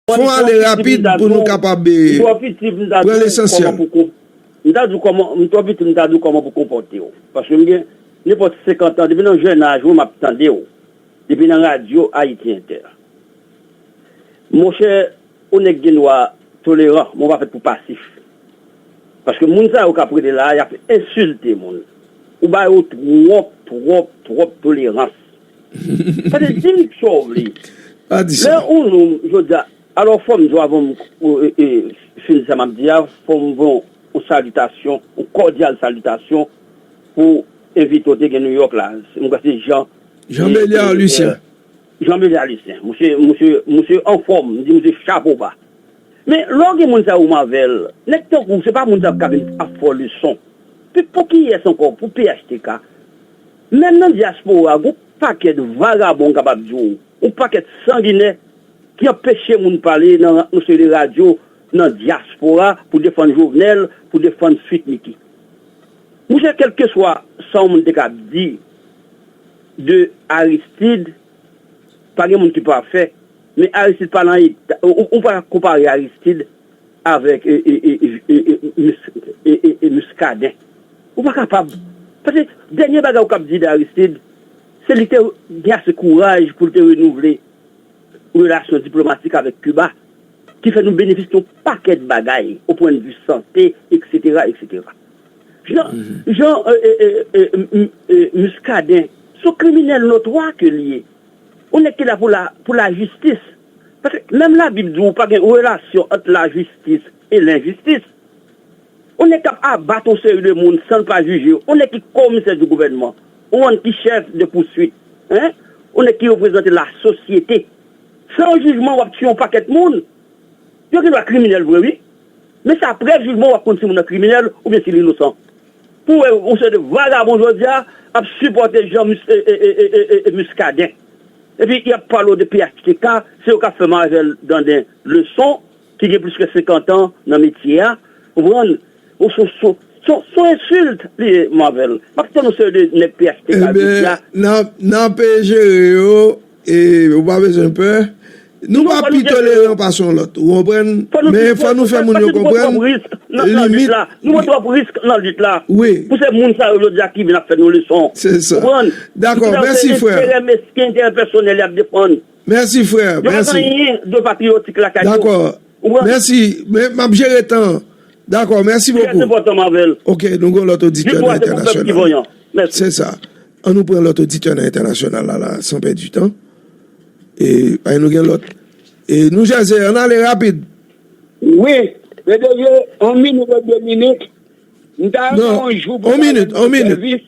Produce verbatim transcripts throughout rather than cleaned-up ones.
Fè yon ale rapid pou nou kapab pran lesansyèl. M ta di w kòman, m twò piti, m ta di w kòman pou konpòte w. Paske m gen nenpòt senkant an, depi nan jèn aj mwen, m ap tande w. Depi nan radyo Ayiti Entè. Monchè, ou nèg gen dwa toleran, men w pa fèt pou pasif. Paske moun sa yo k ap rele la a, y ap ensilte moun. Ou ba yo twòp, twòp, twòp tolerans. Sa vle di, di m sa w vle. Pa di sa. Lè ou nou, jodi a, alò, fò m di w, avan m, e, e, fin sa m ap di a, fò m voye yon salitasyon, yon kòdyal salitasyon pou envite w te gen Nouyòk la. M kwè se Jean, Jean Beliard Lucien. Jean Beliard Lucien. Misye, misye, misye anfòm, m di misye chapo ba. Men, lè w gen moun sa yo, Marvel, nèg tankou w, se pa moun sa yo k ka vin ap fè w leson. Pou, pou kiyès ankò? Pou P H T K? Menm nan dyaspora, gon pakèt vagabon m kapab di w, yon pakèt sanginè ki anpeche moun pale nan yon seri de radyo nan dyaspora pou defann Jovenel, pou defann Sweet Micky. Monchè, kèlkeswa sa yon moun te ka di de Aristide, pa gen moun ki pafè, men Aristide pa nan eta, ou, ou pa ka konpare Aristide avèk, e, e, e, e, e, e, Mus-, e, e, e, Muscadin. Ou pa kapab. Paske dènye bagay ou kab di de Aristide, se li te gen ase kouraj pou l te renouvle relasyon diplomatik avèk Kiba, ki fè nou benefisye yon pakèt bagay, o pwennvi sante, etsetera, etsetera. Jan, jan, e, e, e, e, m, m, e, Muscadin, se yon kriminèl notwa ke li ye. Yon nèg ki la pou la, pou lajistis. Paske menm Labib di w pa gen relasyon ant lajistis e lenjistis. Yon nèg k ap abat yon seri de moun san l pa jije yo. Yon nèg ki komisè di gouvènman. Yon nèg ki chèf de pouswit. Hein? Yon nèg ki reprezante lasosyete. San jijman, w ap tiye yon pakèt moun. Yo gen dwa kriminèl vre, wi. Men se aprè jijman w ap konn si moun nan kriminèl oubyen si l inosan. Pou w wè yon seri de vagabon jodi a ap sipòte Jean Mus-, e, e, e, e, e, e, Muscadin. Epi y ap pale w de P H T K, se yo k ap fè Marvel Dandin leson, ki gen plis ke senkant an nan metye a. Konprann? Ou sou, sou, sou, sou ensilt li ye, Marvel. M ap tann yon seri de nèg P H T K jodi a. Ebyen, n ap, n ap jere yo, e ou pa bezwen pè. Nou pa pi toleran pase yon lòt, ou konprann? Men fò nou fè moun yo konprann limit. Nou pran twòp risk nan lit la. Wi. Pou se moun sa yo jodi a ki vin ap fè nou leson. Se sa. Konprann? Dakò, mèsi, frè. Se enterè mesken, enterè pèsonèl y ap defann. Mèsi, frè. Yo pa gen anyen de patriyotik lakay yo. Dakò. Mèsi. Men m ap jere tan an. Dakò, mèsi bokou. Trè enpòtan, Marvel. Ok, nou gen lòt oditè nan entènasyonal. Se sa. An nou pran lòt oditè nan entènasyonal la, la, san pèdi tan. E, ay, nou gen lòt. E, nou jaze, ann ale rapid. Wi, P D G, yon minit ou de minit. M ta renmen yon jou pou m ta renmen sèvis.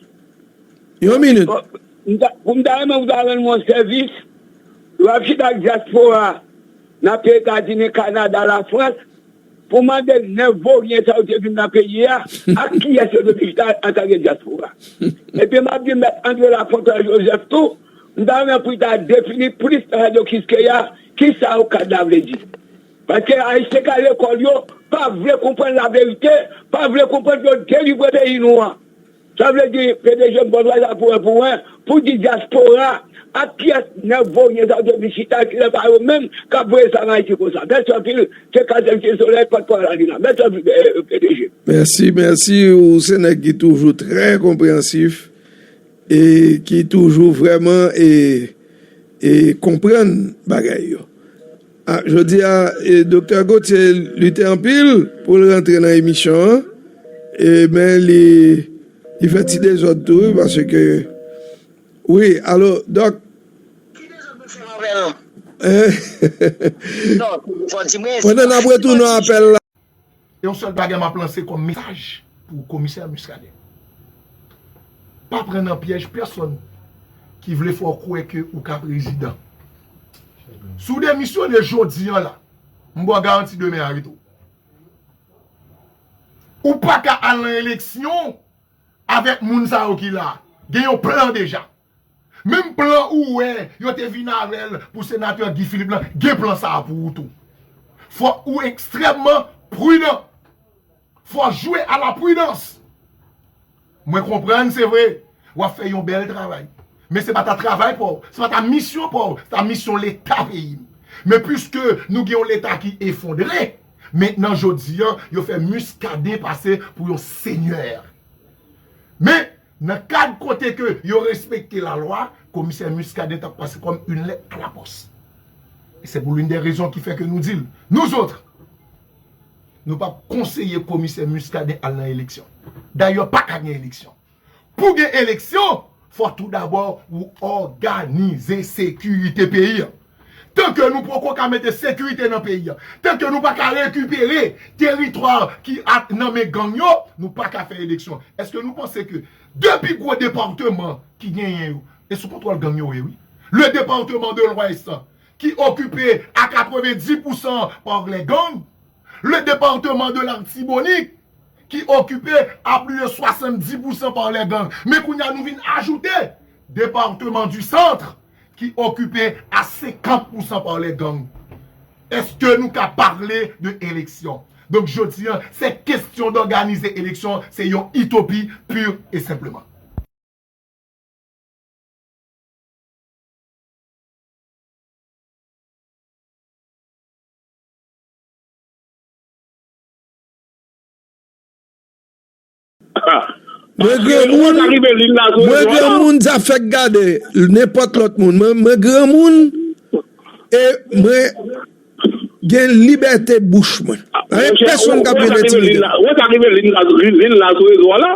Yon minit. Bon, m ta, pou m ta renmen pou ta rann mwen sèvis, lè w ap chita ak dyaspora nan peyi Etazini, Kanada, Lafrans, pou mande nèg voryen sa yo te vin nan peyi a, ak kiyès yo te vin chita antanke dyaspora. Epi m ap di Mèt André Lafontant Joseph tou, m ta renmen pou l ta defini plis nan radyo Kiskeya, kisa yo kad la vle di. Paske Ayisyen k al lekòl yo pa vle konprann laverite, pa vle konprann pou yo delivre peyi nou an. Sa vle di, P D G m konn wè sa pou en pou en, pou di dyaspora, ak kiyès nèg voryen sa yo te vin chita, kilè pa yo menm k ap voye sa an Ayiti konsa. Mèsi anpil, se Kazenn Ti Solèy, pòtpawòl Alina. Mèsi anpil, eh, P D G. Mèsi, mèsi, ou se nèg ki toujou trè konpreyansif e ki toujou vrèman e, e konprann bagay yo. A, jodi a, e, Doktè Gauthier lite anpil pou l rantre nan emisyon an. E, men li, li fè ti dezòd tou, wi, paske, wi, alò, Dòk. Ki dezòd mwen fè avè l? Pandan n ap retounen apèl la. E yon sèl bagay m ap lanse kòm mesaj pou komisè Muscadin. Pa pran nan pyèj pèsonn ki vle fè w kwè ke ou ka prezidan. Si w demisyone jodi an la, m ba w garanti demen a rete w. Ou pa ka al nan eleksyon avèk moun sa yo ki la. Gen yon plan deja. Menm plan ou wè yo te vin avè l pou senatè Guy Philippe lan, gen plan sa a pou ou tou. Fò ou ekstrèmman pridan. Fò w jwe a la pridans. Mwen konprann, se vre, w ap fè yon bèl travay. Men se pa ta travay pa w, se pa ta misyon pa w, se ta misyon Leta peyi n. Men piske nou gen yon Leta ki efondre, mentnan jodi a, yo fè Muscadin pase pou yon senyè. Men, nan kad kote ke yo respekte lalwa, komisè Muscadin t ap pase kòm une lettre à la poste. E se pou l'une des raisons ki fè ke nou di l, nou zòt, nou p ap konseye komisè Muscadin al nan eleksyon. Dayè, pa ka gen eleksyon. Pou gen eleksyon, fò toudabò ou òganize sekirite peyi a. Tan ke nou poko ka mete sekirite nan peyi a, tan ke nou pa ka rekipere teritwa ki at nan men gang yo, nou pa ka fè eleksyon. Èske nou panse ke de pi gwo depatman ki genyen yo, e sou kontwòl gang yo ye, wi. Le département de l'Ouest, ki okipe a katrevenndis pousan pa lè gang, le département de l'Artibonite, ki okipe a plis de swasanndis pousan pa lè gang. Men kounye a nou vin ajoute Département du Centre, ki okipe a senkant pousan pa lè gang. Èske nou ka pale de eleksyon? Donk, jodi a, se kesyon dòganize eleksyon, se yon itopi pur et simplement. Mwen granmoun, mwen granmoun, zafè k gade nenpòt lòt moun. Mwen, mwen granmoun, e mwen gen libète bouch mwen. Pa gen pèsonn k ap vin entimide m. Ou wè sa rive Lin la, Lin la sou rezo a la?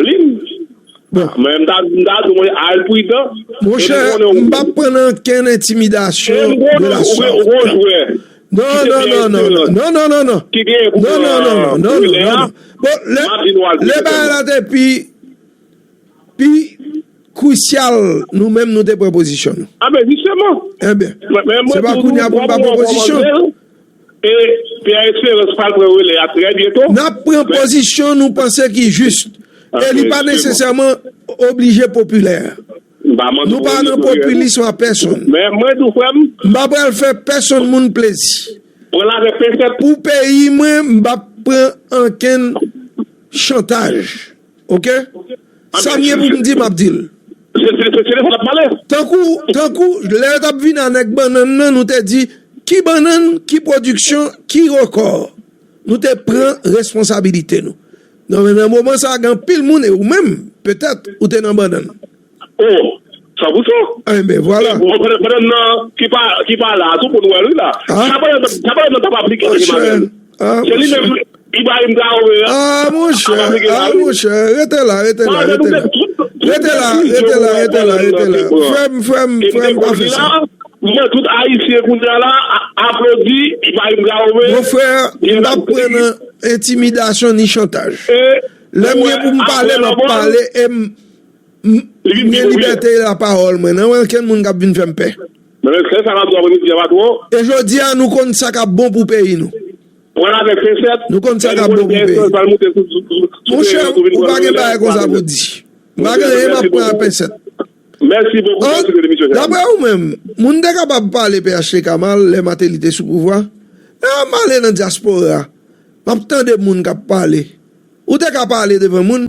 Lin. Bon. Mwen, m ta, m ta di w, mwen, al pridan. Monchè, m p ap pran ankenn entimidasyon de la sòt. Non, non, non, non, non, non, non, non, non. Non, non, non, non, non, non, non, non. Bon, lè, lè bagay la te pi, pi krisyal, nou menm, nou te pran pozisyon nou. A ben, jisteman. Enben, se pa kounye a pou n pa pran pozisyon. E Pierre Espérance pral pran relè a trè byento. N ap pran pozisyon nou panse ki jis. E li pa nesesèman oblije popilè. Nou pa nan popilism a pèsonn. Men mwen tou, frè m. M pa pral fè pèsonn moun plezi. Pran l avèk pensèt. Pou peyi mwen, m p ap pran ankenn chantaj. Oke? Sa m gen pou m di, m ap di l. Se, se, se, se de sa n ap pale. Tankou, tankou, lè yo t ap vin a nèg bannann nan, nou te di, ki bannann, ki pwodiksyon, ki rekò? Nou te pran responsabilite nou. Non, men nan moman sa a, gen anpil moun, e ou menm, petèt, ou te nan bannann. Oh, san pou san. Enben, vwala. Bon, pandan, pandan nan, ki pa, ki pa la, tou pou nou wè l, wi, la. Sa pandan, sa pandan nan t ap aplike Emmanuel. Se li menm, Ibrahim Traoré, a, ap aplike la, wi. Ah, monchè, rete la, rete la, rete la. Rete la, rete la, rete la, rete la. Frè m, frè m, frè m, pa fè sa. Mwen, tout Ayisyen kounye a la, a, aplodi Ibrahim Traoré. Mon frè, m p ap pran nan entimidasyon ni chantaj. Lè m gen pou m pale, m ap pale, e m, m, m gen libète lapawòl mwen. Nan ankenn moun k ap vin fè m pè. Men se sa m ap di w, apremidi a, patwon. E jodi a, nou konn sa k ap bon pou peyi nou. Pran l avèk pensèt. Nou konn sa k ap bon pou peyi. Monchè, ou pa gen bagay konsa pou di. M pa gen anyen m ap pran ak pensèt. Mèsi bokou, mèsi de demisyon. Daprè ou menm, moun te kapab pale P H T K mal lè Martelly te sou pouvwa? Lè m ale nan dyaspora, m ap tande moun k ap pale. Ou te ka pale devan moun.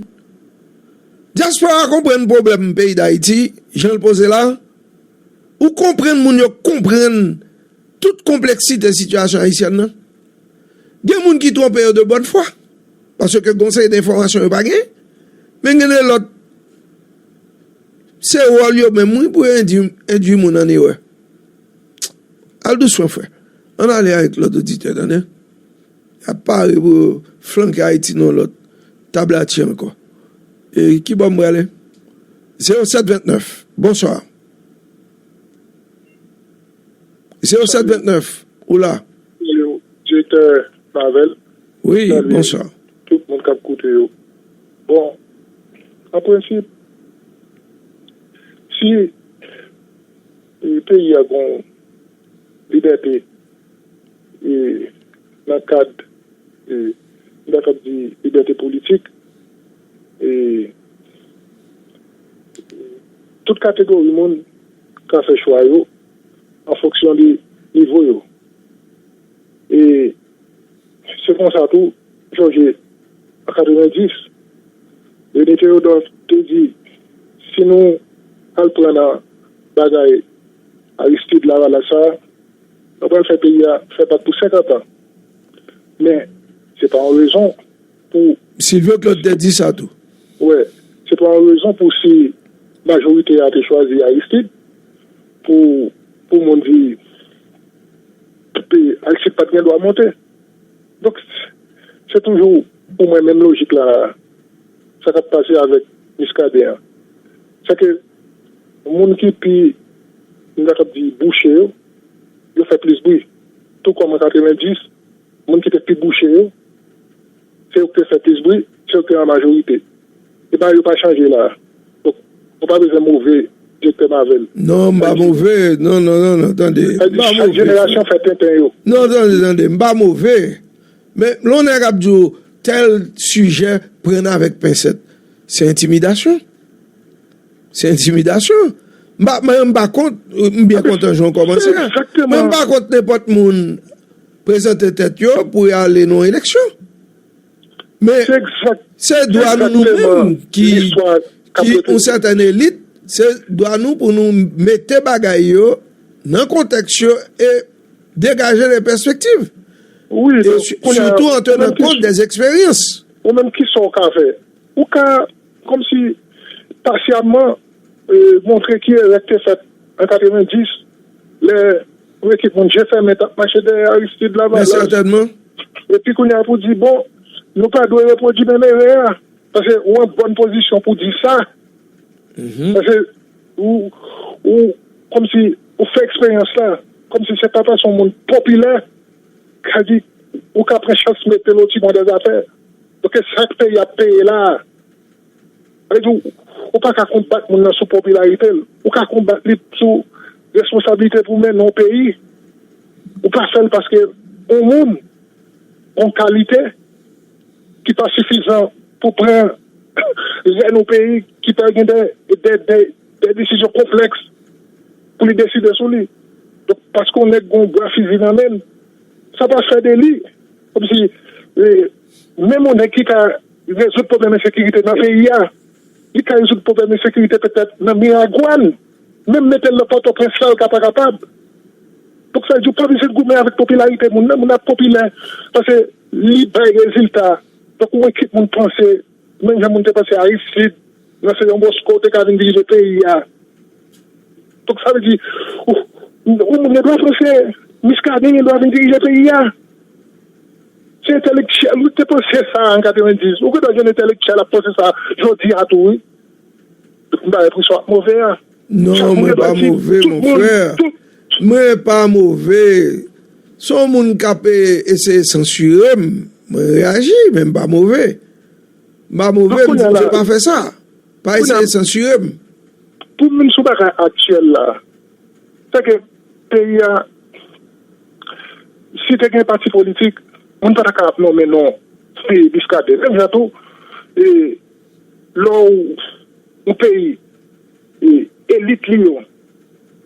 Dyaspora konprann pwoblèm peyi Dayiti, jan l poze la. Ou konprann moun yo konprann tout konpleksite sitiyasyon ayisyèn nan. Gen moun ki twonpe yo de bòn fwa, paske gen yon seri de enfòmasyon yo pa gen, men gen de lòt, se wòl yo menm, wi, pou yo endui, endui moun an erè. Al dousman, frè. Ann ale avèk lòt oditè, tande. Y ap pare pou yo flanke Ayiti nan yon lòt tablati ankò. E ki bò m prale? Zewo sèt vennèf. Bonswa. Zewo sèt vennèf, ou la? Yo, direktè Mavel. Wi, bonswa. Tout moun k ap koute yo. Bon, an prensip, si, e, peyi a gon libète, e, nan kad, e, m ta kab di libète politik, e, tout kategori moun ka fè chwa yo an fonksyon de nivo yo. E se konsa tou, Jòje, an katrevenndis, René Théodore te di, si nou al pran nan bagay Aristide Lavalas sa, nou pral fè peyi a fè bak pou senkant an. Men, se pa yon rezon pou Silvio Claude te di sa tou. Wè, se pa yon rezon pou si majorite a te chwazi Aristide, pou, pou moun di, pe- Aristide pa t gen dwa monte. Donk, se toujou, pou mwen, menm lojik la, sa k ap pase avèk Muscadin an. Se ke moun ki pi, m ta kab di, bouche yo, yo fè plis bri. Tou kòm an katrevenndis, moun ki te pi bouche yo, se yo ki te fè plis bri, se yo ki te an majorite. E pa yo pa chanje la. Donk, ou pa bezwen move direktèman avè l. Non, m pa move. Non, non, non, non, tande. M pa move. Chak jenerasyon fè tenten yo. Non, tande, tande, m pa move. Men lè yon nèg ap di w tèl sijè, pran avèk pensèt, se entimidasyon. Se entimidasyon. M pa, mwen, m pa kont, m byen kontan jan w kòmanse a. Mwen, m pa kont nenpòt moun prezante tèt yo pou y ale nan yon eleksyon. Men se dwa nou, nou menm ki, ki yon sètèn elit, se dwa nou pou nou mete bagay yo nan kontèks yo e degaje de pèspektiv. Wi, e sitou an tenan kont de eksperyans. Ou menm, kisa w ka fè? Ou ka, kòmsi, pasyalman, e, montre ki erè k te fèt an katrevenndis, lè yon ekip moun je fèmen t ap mache dèyè Aristide Lavalas. Epi kounye a pou di, bon, nou pa dwe repwodui menm erè a. Paske ou an bòn pozisyon pou di sa. Paske ou, ou, kòmsi, ou fè eksperyans la, kòmsi se pa paske yon moun popilè, sa di, ou ka pran chans mete l otimò dè zafè. Donk, se sa k peyi ap peye la. Sa vle di, ou, ou pa ka konbat moun nan sou popilarite l. Ou ka konbat li sou responsablite pou mennen yon peyi. Ou pa fè l paske yon moun, yon kalite ki pa sifizan pou pran rèn yon peyi, ki pa gen de, de, de, de desizyon konplèks pou li deside sou li. Donk, paske yon nèg gen yon bwa fizi nan men l, sa pa fè de li kòmsi, e, menm yon nèg ki ka rezoud pwoblèm ensekirite nan peyi a, li ka rezoud pwoblèm ensekirite petèt nan Miragwàn, menm mete l nan Pòtoprens la, l ka pa kapab. Donk, sa vle di, ou pa bezwen goumen avèk popilarite moun nan, moun nan ap popilè, paske li bay rezilta. Donk, ou wè kèk moun panse, menm jan moun te panse Aristide, nan se Don Bosco, te ka vin dirije peyi a. Donk, sa vle di, ou, ou moun gen dwa panse Muscadin gen dwa vin dirije peyi a. Se entèlektyèl, ou te panse sa an katrevenndis. Ou gen dwa jwenn entèlektyèl ap panse sa jodi a tou, wi. M pa enpresyon ap move a. Non, mwen pa move, mon frè. Mwen pa move. Se yon moun k ap, e, eseye sansire m. Mwen reyaji, men m pa move. M pa move, m di Bondye pa fè sa. Pa eseye sansire m. Pou m vin sou bagay aktyèl la, se ke peyi a, si te gen pati politik, moun pa ta ka ap nonmen non Muscadin. Menm jan tou, e, lè w, yon peyi, e, elit li yo,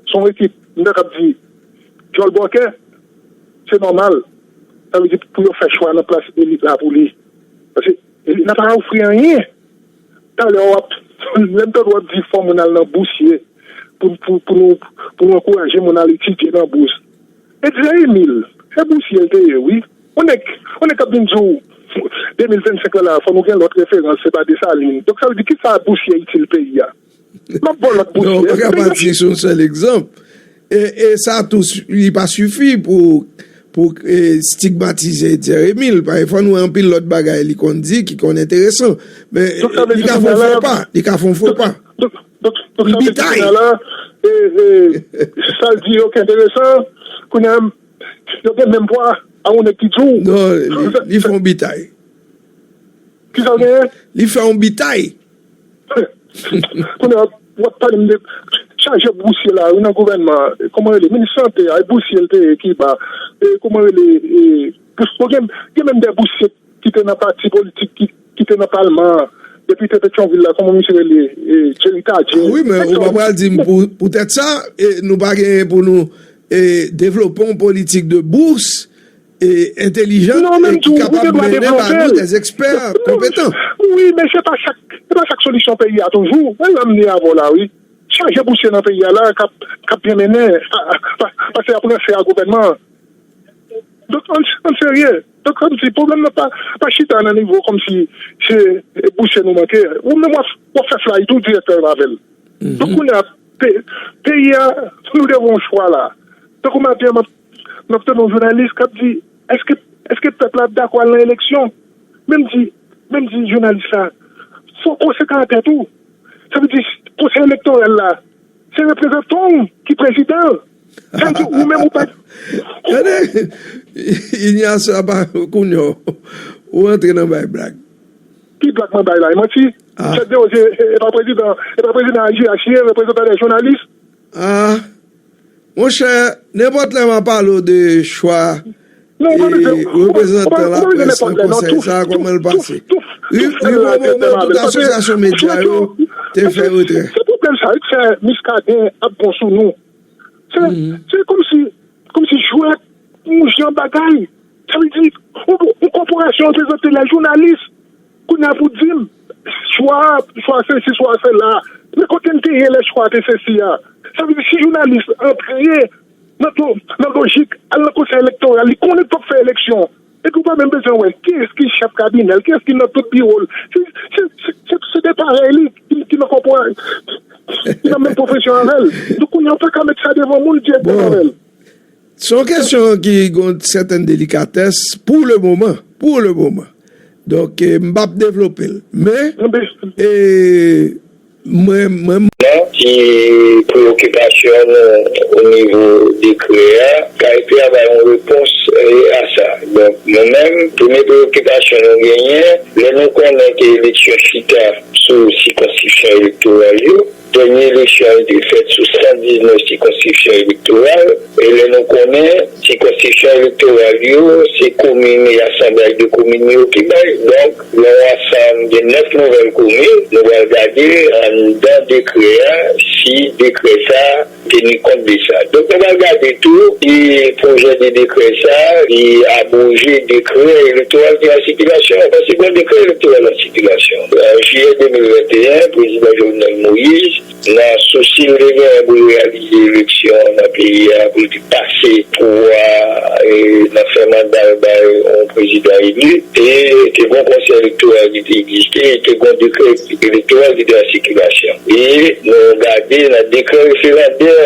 se yon ekip, m ta kab di, djòl bòkè, se nòmal. Sa vle di pou yo fè chwa nan plas elit la pou li. Paske elit la pa ofri anyen. Talè w ap, lè m tande w ap di fò moun al nan bousye pou, pou, pou nou, pou nou ankouraje moun al etidye nan bous. Edzer Emile, se bousye l te ye, wi. Yon nèg, yon nèg k ap vin di w de mil vennsenk la, la, fò nou gen lòt referans, se pa Desalin. Donk, sa vle di, kisa bousye itil peyi a? M ap ba w lòt bousye. Non, ou pa ka pati sou yon sèl egzanp. E, e sa tou, li pa sifi pou, pou, e, stigmatize Edzer Emile. Paske fò nou wè anpil lòt bagay li konn di ki konn enteresan. Men li ka fè yon fo pa. Li ka fè yon fo pa. Donk, donk, donk, sa vle di kounye a la, e, e, sa l di yo ki enteresan, kounye a, yo gen menm pwa a yon nèg ki di w. Non, li, li fè yon bitay. Kisa w genyen? Li fè yon bitay. Kounye a, w ap pale m de chaje bousye la, wi, nan gouvènman, kòman rele, minis sante a, e bousye l te ye ki ba, e kòman rele, e, bous-, bon, gen, gen menm de bousye ki te nan pati politik, ki, ki te nan palman an, depite Petyonvil la, kòman misye rele, e, Jerry Tardieu. Ah wi, men ou pa pral di m pou, poutèt sa, e, nou pa genyen pou nou, e, devlope yon politik de bous, e, entelijan, e ki kapab mennen ba nou de ekspè konpetan. Wi, men se pa sa k, se pa sa k solisyon peyi a toujou. Men lè m li avè w la, wi. manje bousye nan peyi a la k ap, k ap byen mennen, pa, pa, pase y ap ranse a gouvènman an. Donk, ann, ann serye. Donk, sa vle di, pwoblèm nan pa, pa chita nan nivo kòmsi se bousye nou manke. Ou menm w ap, w ap fè flay tou dirèktèman avè l. Donk, kounye a, pe-, peyi a, nou devan yon chwa la. Tankou maten an, m ap, m ap tande yon jounalis k ap di, èske, èske pèp la ap dakò al nan eleksyon? Men m di, men m di jounalis la, fò w konsekan nan tèt ou. Sa vle di, konsèy elektoral la, se reprezantan w ki prezidan. Sa vle di, ou menm ou pa. Gade, Ignace, apa, kounye a, ou antre nan bay blag. Ki blag mwen bay la, e manti? Chèf de, e, e pa prezidan, e pa prezidan I G H li ye, reprezantan dè jounalis. Ah, monchè, nenpòt lè m a pale w de chwa reprezantan lapres nan konsèy sa a, kòman l pase? Rive yon moman, tout asosyasyon medya yo te fè retrè. Se pwoblèm sa wi k fè Muscadin ap bon sou nou. Se, se kòmsi, kòmsi jwèt, yon jan bagay. Sa vle di, yon, yon kòporasyon reprezante lè jounalis. Kounye a pou di m, chwa, chwa sesi, chwa sela. Men kote n te ye lè chwa te sesi a? Sa vle di, si jounalis antre nan do, nan lojik, al nan konsèy elektoral, li konnen l p ap fè eleksyon. Epi ou pa menm bezwen wè kiyès ki chèf kabinè l, kiyès ki nan tout biwo l. Se, se, se, se, se de parèy li ki, ki nan kòporasyon, ki nan menm pwofesyon avè l. Donk, kounye a, ou pa ka met sa devan moun dirèkteman avè l. Se yon kesyon ki gen yon sètèn delikatès pou le moman. Pou le moman. Donk, eh, m p ap devlope l. Men, eh, mwen, mwen, nan ki preyokipasyon nou o nivo dekrè a, K E P a bay yon repons, eh, a sa. Donk, nou menm, premye preyokipasyon nou genyen, lè nou konnen ke eleksyon chita sou sikonskripsyon elektoral yo, dènye eleksyon yo te fèt sou san diznèf sikonskripsyon elektoral, e lè nou konnen sikonskripsyon elektoral yo, se komin e asanblaj de komin yo ki bay. Donk, gen yon ansanm de nèf nouvèl komin, nou pral gade anndan dekrè a, si dekrè sa a teni kont de sa. Donk, nou pral gade tou, e pwojè de dekrè sa a, li abwoje dekrè elektoral ki an sikilasyon an, paske gen dekrè elektoral an sikilasyon. An jiyè de mil venteyen, prezidan Jovenel Moïse, nan sousi l te genyen pou l reyalize eleksyon nan peyi a, pou l te pase pouvwa, e, nan fen manda l bay yon prezidan eli, e te gen yon konsèy elektoral ki te egziste, e te gen yon dekrè elektoral ki te an sikilasyon. E nou gade nan dekrè referandè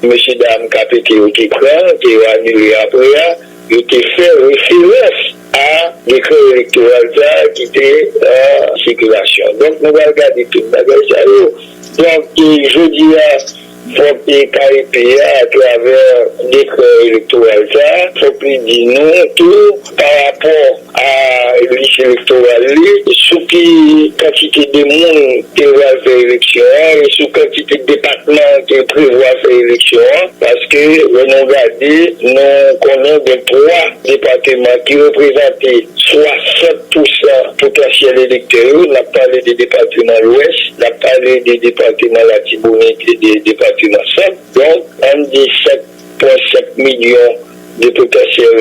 mesye dam K P T yo te pran, ke yo anile apre a, yo te fè referans a dekrè elektoral sa a ki te an sikilasyon. Donk, nou pral gade tout bagay sa yo. Donk, e, jodi a, fòk, e, K E P a, atravè dekrè elektoral sa a, fòk li di nou tou, pa rapò a lis elektoral li, sou ki kantite de moun te pral fè eleksyon an, e sou kantite depatman ke prevwa fè eleksyon an, paske lè nou gade, nou konnen gen twa depatman ki reprezante swasant pousan potansyèl elektè yo, n ap pale de depatman Lwès, n ap pale de depatman Latibonit e de depatman Sant. Donk, ann di senk pwen senk milyon de potansyèl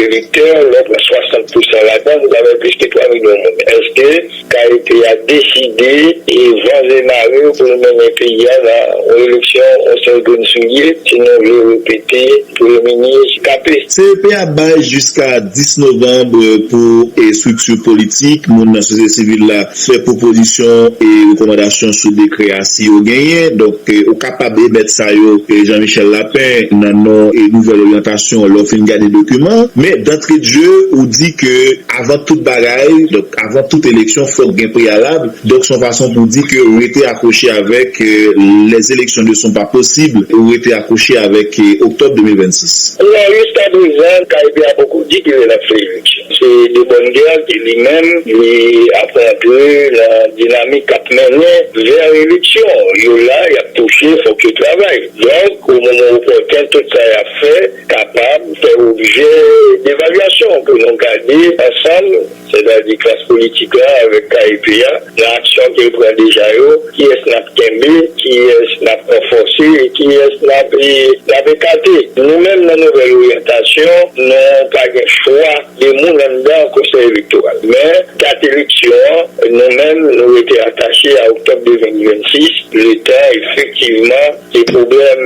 elektè, lè w pran swasant pousan ladan l, nou ka bay plis ke twa milyon moun. Èske K E P a deside e vanze mare pou l mennen peyi a nan yon eleksyon, yon sèl grenn soulye, si nou vle repete Premye Minis K P? C E P a bay jiska dis novanm pou, e, estrikti politik, moun nan sosyete sivil la fè pwopozisyon e rekòmandasyon sou dekrè a si yo genyen. Donk, e, ou kapab emèt sa yo, e, Jean Michel Lapin, nan non e Nouvèl Oryantasyon, lè w fin gade dokiman. Men, d'antre de jeu, ou di ke avan tout bagay, donk, avan tout eleksyon, fòk gen preyalab. Donk, se yon fason pou di ke rete akwoche avèk, e, les élections ne sont pas possibles, ou rete akwoche avèk, e, oktòb de mil vennsis. Non, jiskaprezan, K E P a poko di ke l ap fè eleksyon. Se De Bonne Guerre ki li menm, li ap rantre nan dinamik k ap mennen vè eleksyon. Yo la, y ap touche, fòk yo travay. Donk, o moman opòten, tout sa y ap fè kapab fè objè devalyasyon pou nou gade ansanm, sètadi klas politik la avèk K E P a, nan aksyon ke l pran deja yo, kiyès n ap kenbe, kiyès n ap ranfòse e kiyès n ap, e, n ap ekate. Nou menm nan Nouvèl Oryantasyon, nou pa gen twa de moun anndan Konsèy Elektoral. Men, dat eleksyon an, nou menm, nou rete atache a oktòb de mil vennsis, letan, efektivman, se pwoblèm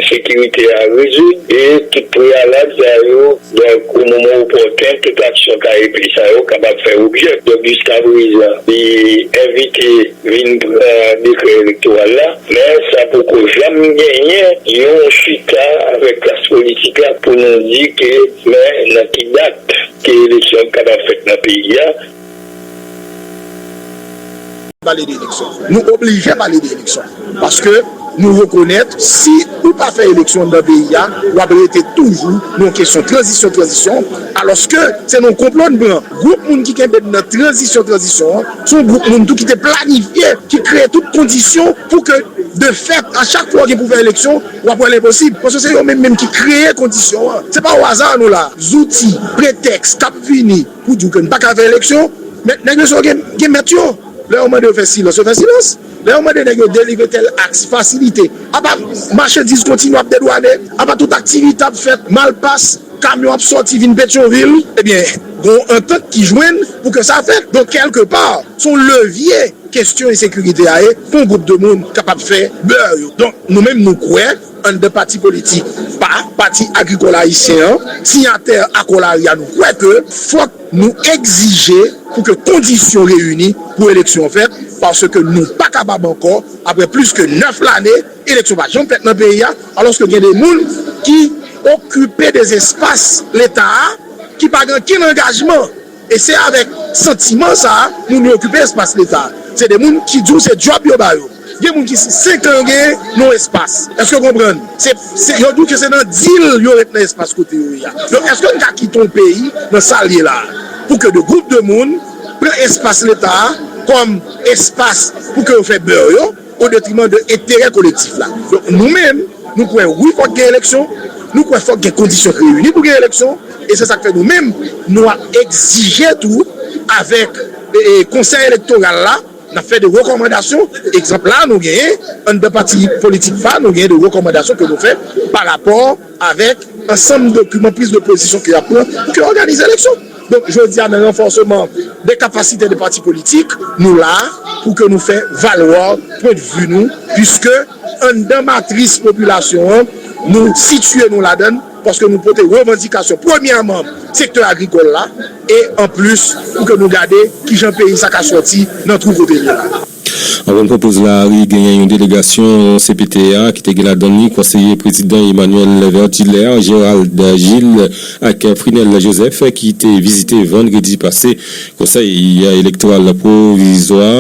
sekirite a rezoud e tout preyalab sa yo, donk, o moman opòten, tout aksyon K E P sa yo kapab fè objè. Donk, jiskaprezan, li envite vin pran dekrè elektoral la, men sa poko janm genyen yon chita avèk klas politik la pou nou di ke, men nan ki dat ke eleksyon kapab fèt nan peyi a. Pale de eleksyon. Nou oblije pale de eleksyon. Paske nou rekonèt, si ou pa fè eleksyon nan peyi a, w ap rete toujou nan yon kesyon tranzisyon, tranzisyon, alòske se nan yon konplo n pran. Gwoup moun ki kenbe n nan tranzisyon, tranzisyon an, se yon gwoup moun tou ki te planifye, ki kreye tout kondisyon pou ke, de fèt, a chak fwa w gen pou fè eleksyon, w ap wè l enposib. Paske se yo menm menm ki kreye kondisyon an. Se pa o aza nou la. Zouti, pretèks k ap vini pou di w ke n pa ka fè eleksyon, men nèg yo sa yo gen, gen mèt yo. Lè yo mande yo fè silans, yo fè silans. Lè yo mande nèg yo delivre tèl aks, fasilite, apa machandiz kontinye ap dedwane, apa tout aktivite ap fèt, malpas, kamyon ap sòti vin Petyonvil, ebyen, gen yon antant ki jwenn pou ke sa fèt. Donk, kèlkepa, se yon levye kesyon ensekirite a ye pou yon gwoup de moun kapab fè bè yo. Donk, nou menm, nou kwè, anndan pati politik pa, Pati Agrikòl Ayisyen an, siyatè akò lari a, nou kwè ke fòk nou egzije pou ke kondisyon reyini pou eleksyon fèt, paske nou pa kapab ankò, apre plis ke nèf lane, eleksyon pa janm fèt nan peyi a, alòske gen de moun ki okipe de espas Leta a ki pa gen okenn angajman. E se avèk santiman sa a moun yo okipe espas Leta a. Se de moun ki di w se djòb yo ba yo. Gen moun ki senk an yo genyen nan yon espas. Èske w konprann? Se, se, yo di w ke se nan dil yo ret nan espas kote yo ye a. Donk, èske n ka kite yon peyi nan sa l ye la a? Pou ke de gwoup de moun pran espas Leta a kòm espas pou ke yo fè bè yo, o detriman de enterè kolektif la. Donk, nou menm, nou kwè wi fòk gen eleksyon, nou kwè fòk gen kondisyon k reyini pou gen eleksyon, e se sa k fè nou menm, nou ap egzije tou avèk e, e, Konsèy Elektoral la, n ap fè de rekòmandasyon. Egzanp la, nou genyen, anndan pati politik pa, nou genyen de rekòmandasyon ke nou fè pa rapò avèk ansanm dokiman priz de pozisyon ke y ap pran pou ke òganize eleksyon. Donk, jodi a, nan ranfòsman de kapasite de pati politik, nou la pou ke nou fè valwa pwendvi nou, piske anndan matris popilasyon an, nou sitiye nou ladan l, paske nou pote revandikasyon, premyèman, sektè agrikòl la, e anplis, pou ke nou gade kijan peyi sa ka sòti nan twou kote l ye la. Anvan n pran poz la, wi, genyen yon delegasyon C P T A ki te gen ladan li konseye prezidan Emmanuel Verdilaire, Gérald Gilles ak Frinel Joseph ki te vizite vandredi pase konsèy elektoral pwovizwa.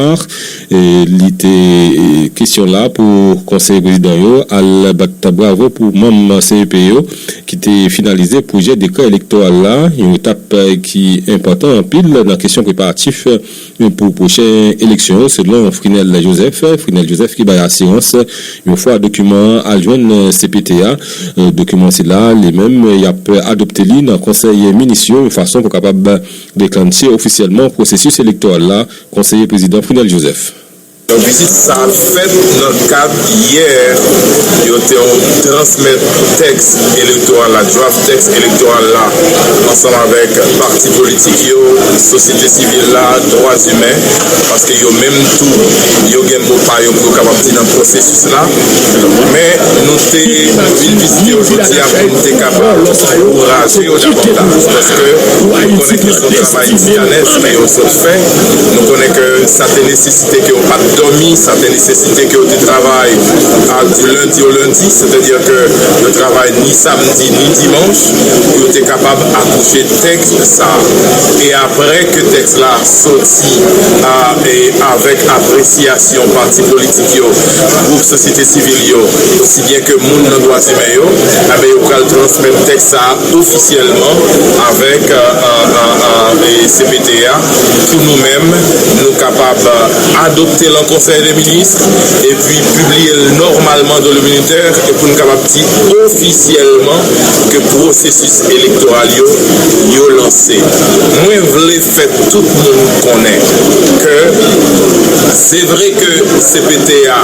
E li te, e, kesyon la pou konseye prezidan yo al bat bravo pou manm C E P yo ki te finalize pwojè dekrè elektoral la, yon etap ki enpòtan anpil nan kesyon preparatif pou pwochen eleksyon yo, selon Frinel Joseph. Frinel Joseph ki bay asirans yon fwa dokiman an al jwenn C P T A, dokiman sila, li menm, y ap adopte li nan konsèy minis yo, yon fason pou kapab deklanche ofisyèlman pwosesis elektoral la, konseye prezidan Frinel Joseph. Vizit sa a fèt nan kad yè yo te transmèt tèks elektoral la, draft tèks elektoral la, ansanm avèk pati politik yo, sosyete sivil la, dwa imen, paske yo menm tou, yo gen mo pa yo pou yo kapab di nan pwosesis la. Men nou te vin vizite yo jodi a pou n te kapab ankouraje yo davantaj, paske nou konnen ke se yon travay titanès ke yo sot fè, nou konnen ke sa te nesesite ke yo pa t dòmi, sa te nesesite ke yo te travay a, du lundi au lundi, sètadi ke yo travay ni samdi ni dimanch pou yo te kapab akouche tèks sa a. E apre ke tèks la soti a, e avèk apresyasyon pati politik yo, gwoup sosyete sivil yo, osi byen ke moun nan dwa imen yo, enben, yo pral transmèt tèks sa a ofisyèlman avèk, e, e, e, e, C P T A, pou nou menm, nou kapab adopte l an konsèy de minis, epi pibliye l nòmalman dans le Moniteur, e pou n kapab di ofisyèlman ke pwosesis elektoral yo, yo lanse. Mwen vle fè tout moun konnen ke Se vre ke C P T A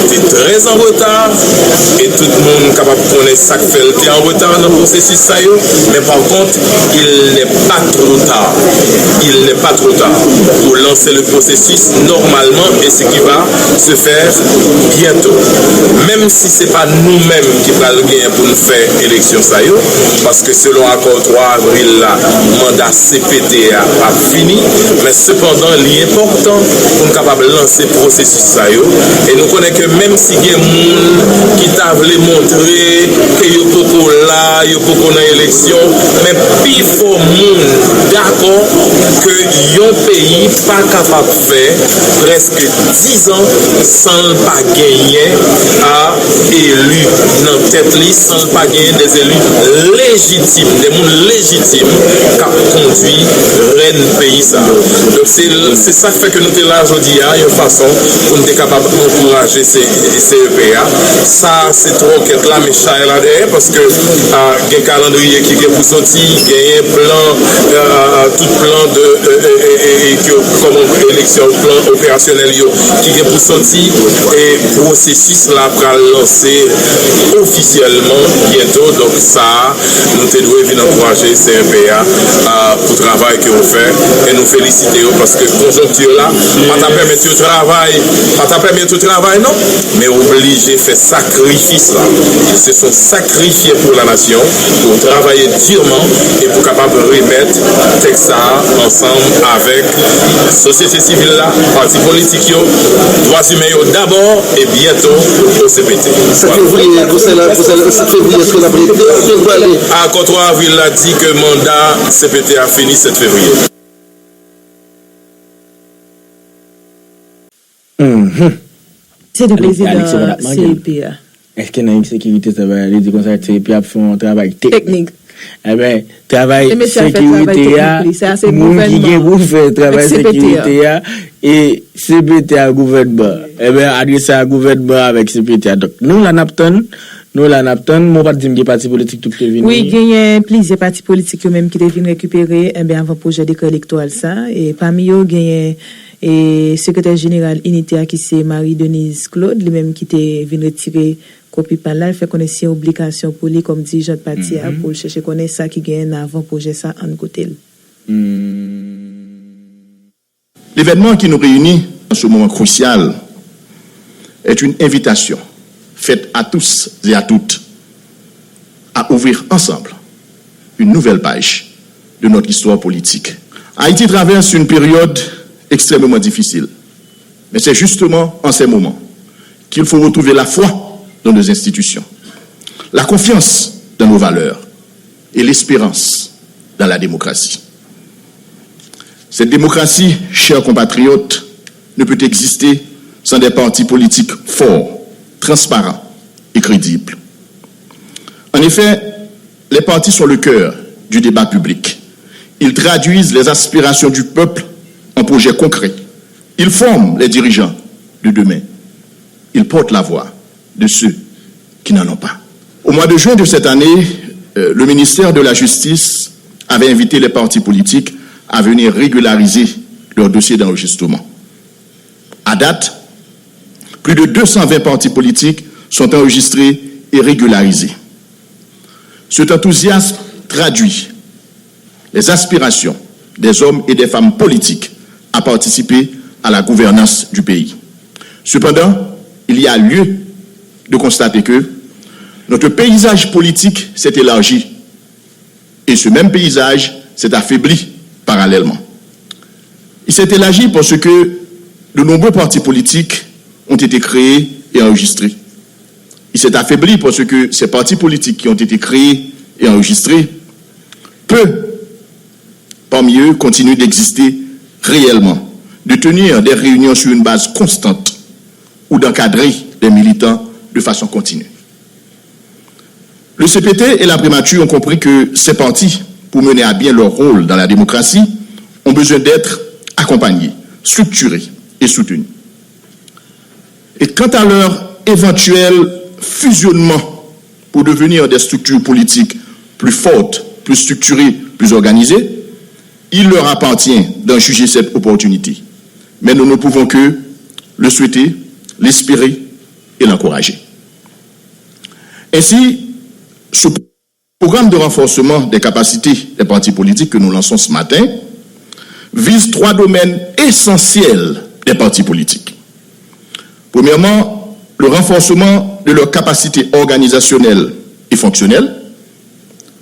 te trè an reta, e tout moun kapab konnen sa k fè l te an reta nan pwosesis sa yo, men pa kont, il n'est pas trop tard. Il n'est pas trop tard pour lancer le processus normalement, et ce qui va se faire bientôt. Menm si se pa nou menm ki pral genyen pou n fè eleksyon sa yo, paske selon akò twa avril la, manda C P T A ap fini, men sepandan, li enpòtan pou n kapab lanse pwosesis sa yo. E nou konnen ke menm si gen moun ki ta vle montre ke yo poko la, yo poko nan eleksyon, men pifò moun dakò ke yon peyi pa kapab fè prèske dizan san l pa genyen a eli nan tèt li, san l pa genyen de eli lejitim, de moun lejitim k ap kondui rèn peyi sa a. Donk, se, se sa k fè ke nou te la jodi a, yon fason pou n te kapab ankouraje C E P A. Sa, se twòkèt la, men chay la dèyè, paske, a, gen kalandriye ki gen pou soti, genyen plan, a, tout plan de, e, e, e, e, e, ke, kòman eleksyon, plan operasyonèl yo ki gen pou soti, e pwosesis la pral lanse ofisyèlman byento. Donk, sa a, nou te dwe vin ankouraje C E P A, a, pou travay ke yo fè, e nou felisite yo, paske konjonkti la pa ta pèmèt yo travay, pa ta pèmèt yo travay, non, men oblije fè sakrifis la. Se son sakrifye pou la nasyon, pou travay diman e pou kapab remèt tèks sa a ansanm avèk sosyete sivil la, pati politik yo, dwa imen yo dabò e byento o C P T. Sèt fevriye, konsèy la, konsèy la, sèt fevriye, èske l ap rete oubyen l prale? Akò twa avril la di ke manda C P T a fini sèt fevriye. Mhm. Se te prezidan C E P A. Èske nan ensekirite sa va di konsa C E P A ap fè yon travay teknik? Teknik. Ebyen, travay sekirite a, moun ki gen pou fè travay sekirite a, e C P T a gouvènman. Ebyen, adrese a gouvènman avèk C P T a. Donk, nou la n ap tann, nou la n ap tann, men w pa t di m gen pati politik tou ki te vini. Wi, genyen plizyè pati politik yo menm ki te vin rekipere, ebyen, avan pwojè dekrè elektoral sa. E pami yo, genyen, e, sekretè jeneral Inite a ki se Marie Denise Claude, li menm ki te vin retire kopi pa l la, l fè konnen se yon obligasyon pou li kòm dirijant pati a pou l chèche konnen sa ki genyen nan avan pwojè sa ann kote l. L'événement qui nous réunit en ce moment crucial est une invitation faite à tous et à toutes à ouvrir ensemble une nouvelle page de notre histoire politique. Haïti traverse une période extrêmement difficile, mais c'est justement en ces moments qu'il faut retrouver la foi dans nos institutions, la confiance dans nos valeurs et l'espérance dans la démocratie. Cette démocratie, chers compatriotes, ne peut exister sans des partis politiques forts, transparents et crédibles. En effet, les partis sont le cœur du débat public. Ils traduisent les aspirations du peuple en projets concrets. Ils forment les dirigeants de demain. Ils portent la voix de ceux qui n'en ont pas. Au mois de juin de cette année, euh, le ministère de la Justice avait invité les partis politiques à venir régulariser leur dossier d'enregistrement. À date, plus de deux cent vingt partis politiques sont enregistrés et régularisés. Cet enthousiasme traduit les aspirations des hommes et des femmes politiques à participer à la gouvernance du pays. Cependant, il y a lieu de constater que notre paysage politique s'est élargi et ce même paysage s'est affaibli parallèlement. Il s'est élargi parce que de nombreux partis politiques ont été créés et enregistrés. Il s'est affaibli parce que ces partis politiques qui ont été créés et enregistrés, peu parmi eux continuent d'exister réellement, de tenir des réunions sur une base constante ou d'encadrer des militants de façon continue. Le C P T et la primature ont compris que ces partis, pour mener à bien leur rôle dans la démocratie, ont besoin d'être accompagnés, structurés et soutenus. Et quant à leur éventuel fusionnement pour devenir des structures politiques plus fortes, plus structurées, plus organisées, il leur appartient d'en juger cette opportunité. Mais nous ne pouvons que le souhaiter, l'espérer et l'encourager. Ainsi, ce programme de renforcement des capacités des partis politiques que nous lançons ce matin vise trois domaines essentiels des partis politiques. Premièrement, le renforcement de leurs capacités organisationnelles et fonctionnelles.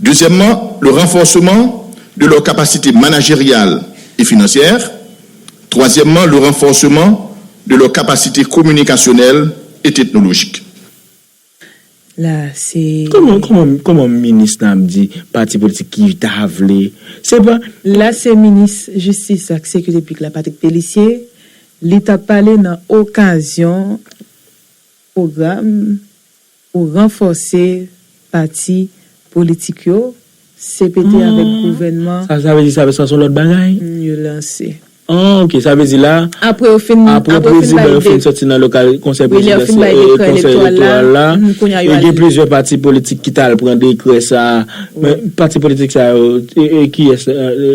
Deuxièmement, le renforcement de leurs capacités managériales et financières. Troisièmement, le renforcement de leurs capacités communicationnelles et technologiques. La, se. Kòman, kòman, kòman minis lan ap di pati politik ki ta vle? Se pa. La, se minis jistis ak sekirite piblik la, Patrick Pélissier. Li t ap pale nan okazyon pwogram pou ranfòse pati politik yo, C P T avèk gouvènman. Sa, sa vle di sa, sa se yon lòt bagay? Yo lanse. Ah, ok, sa vle di la. Apre yo fin, apre prezidan yo fin sòti nan lokal konsèy prezidansyèl, konsèy elektoral la, gen plizyè pati politik ki t al pran dekrè sa. Men pati politik sa yo, e, e, kiyès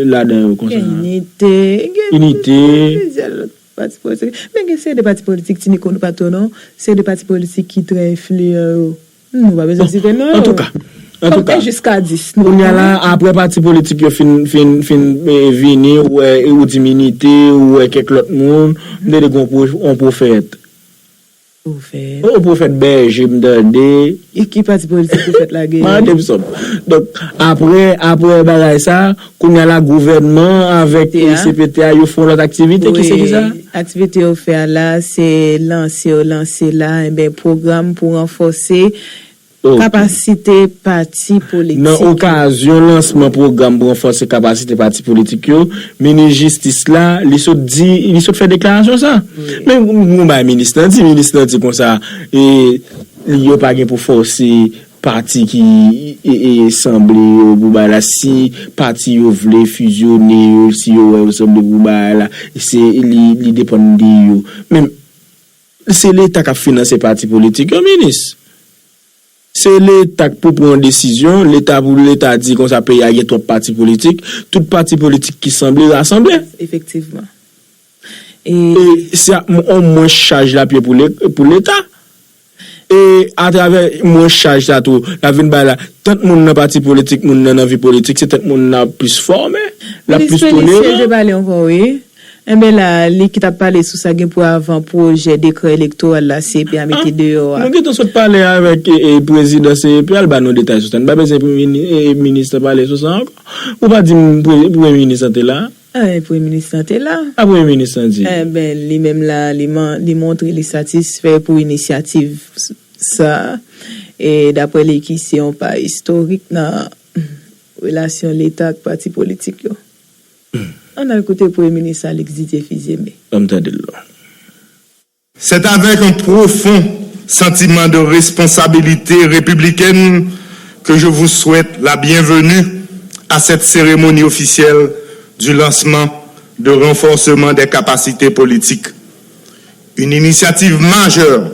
ladan yo konsa? Gen Inite, gen plizyè lòt pati politik. Men gen seri de pati politik, Ti Niko, nou pa twò non, seri de pati politik ki trè enfliyan yo. Nou pa bezwen site non yo. Antouka, antouka. Konte jiska dis. Kounye a la, apre pati politik yo fin, fin, fin vini, ou wè, ou di Inite, ou wè kèk lòt moun, m tande gen yon pwofèt. Pwofèt. Yon pwofèt bèje, m tande. E ki pati politik pwofèt la genyen? Mande m sa. Donk, apre, apre bagay sa, kounye a la, gouvènman avèk C P T a, yo fè yon lòt aktivite, ki se ki sa? Aktivite yo fè a la, se lanse yo lanse la, enben, pwogram pou ranfòse kapasite pati politik yo. Nan okazyon lansman pwogram pou ranfòse kapasite pati politik yo, minis jistis la, li sot di, li sot fè deklarasyon sa. Men yon bagay minis lan di, minis lan di konsa, e, yo pa gen pou fòse pati ki e, e, sanble yo pou bagay la. Si pati yo vle fizyone yo, si yo wè yo sanble pou bagay la, se li, li depann de yo. Men se Leta k ap finanse pati politik yo, minis. Se Leta k pou pran yon desizyon, Leta pou Leta di konsa peyi a gen twòp pati politik, tout pati politik ki sanble rasanble. Efektivman. E se ap yon mwens chaj lapye pou le, pou Leta. E atravè mwens chaj sa tou, l ap vin bay la, tant moun nan pati politik, moun nan nan vi politik, se tant moun nan ap plis fòme, l ap plis tolere. Minis Pélissier te pale ankò, wi. Enben la, li ki t ap pale sou sa gen pou avan pwojè dekrè elektoral la C E P a mete deyò a. Nou gentan sot pale avèk e, e, prezidan C E P a, l ba nou detay sou sa. Nou pa bezwen pou mini-, e, minis lan pale sou sa ankò. Ou pa di m pre-, premye minis lan te la? Enben, premye minis lan te la. Sa premye minis lan di? Enben, li menm la, li, man, li montre li satisfè pou inisyativ sa. E daprè li ki se yon pa istorik nan relasyon Leta ak pati politik yo. Ann al koute Premye Minis Alex Didier Fils-Aimé. Ann tande l non. C'est avec un profond sentiment de responsabilité républicaine que je vous souhaite la bienvenue à cette cérémonie officielle du lancement de renforcement des capacités politiques. Une initiative majeure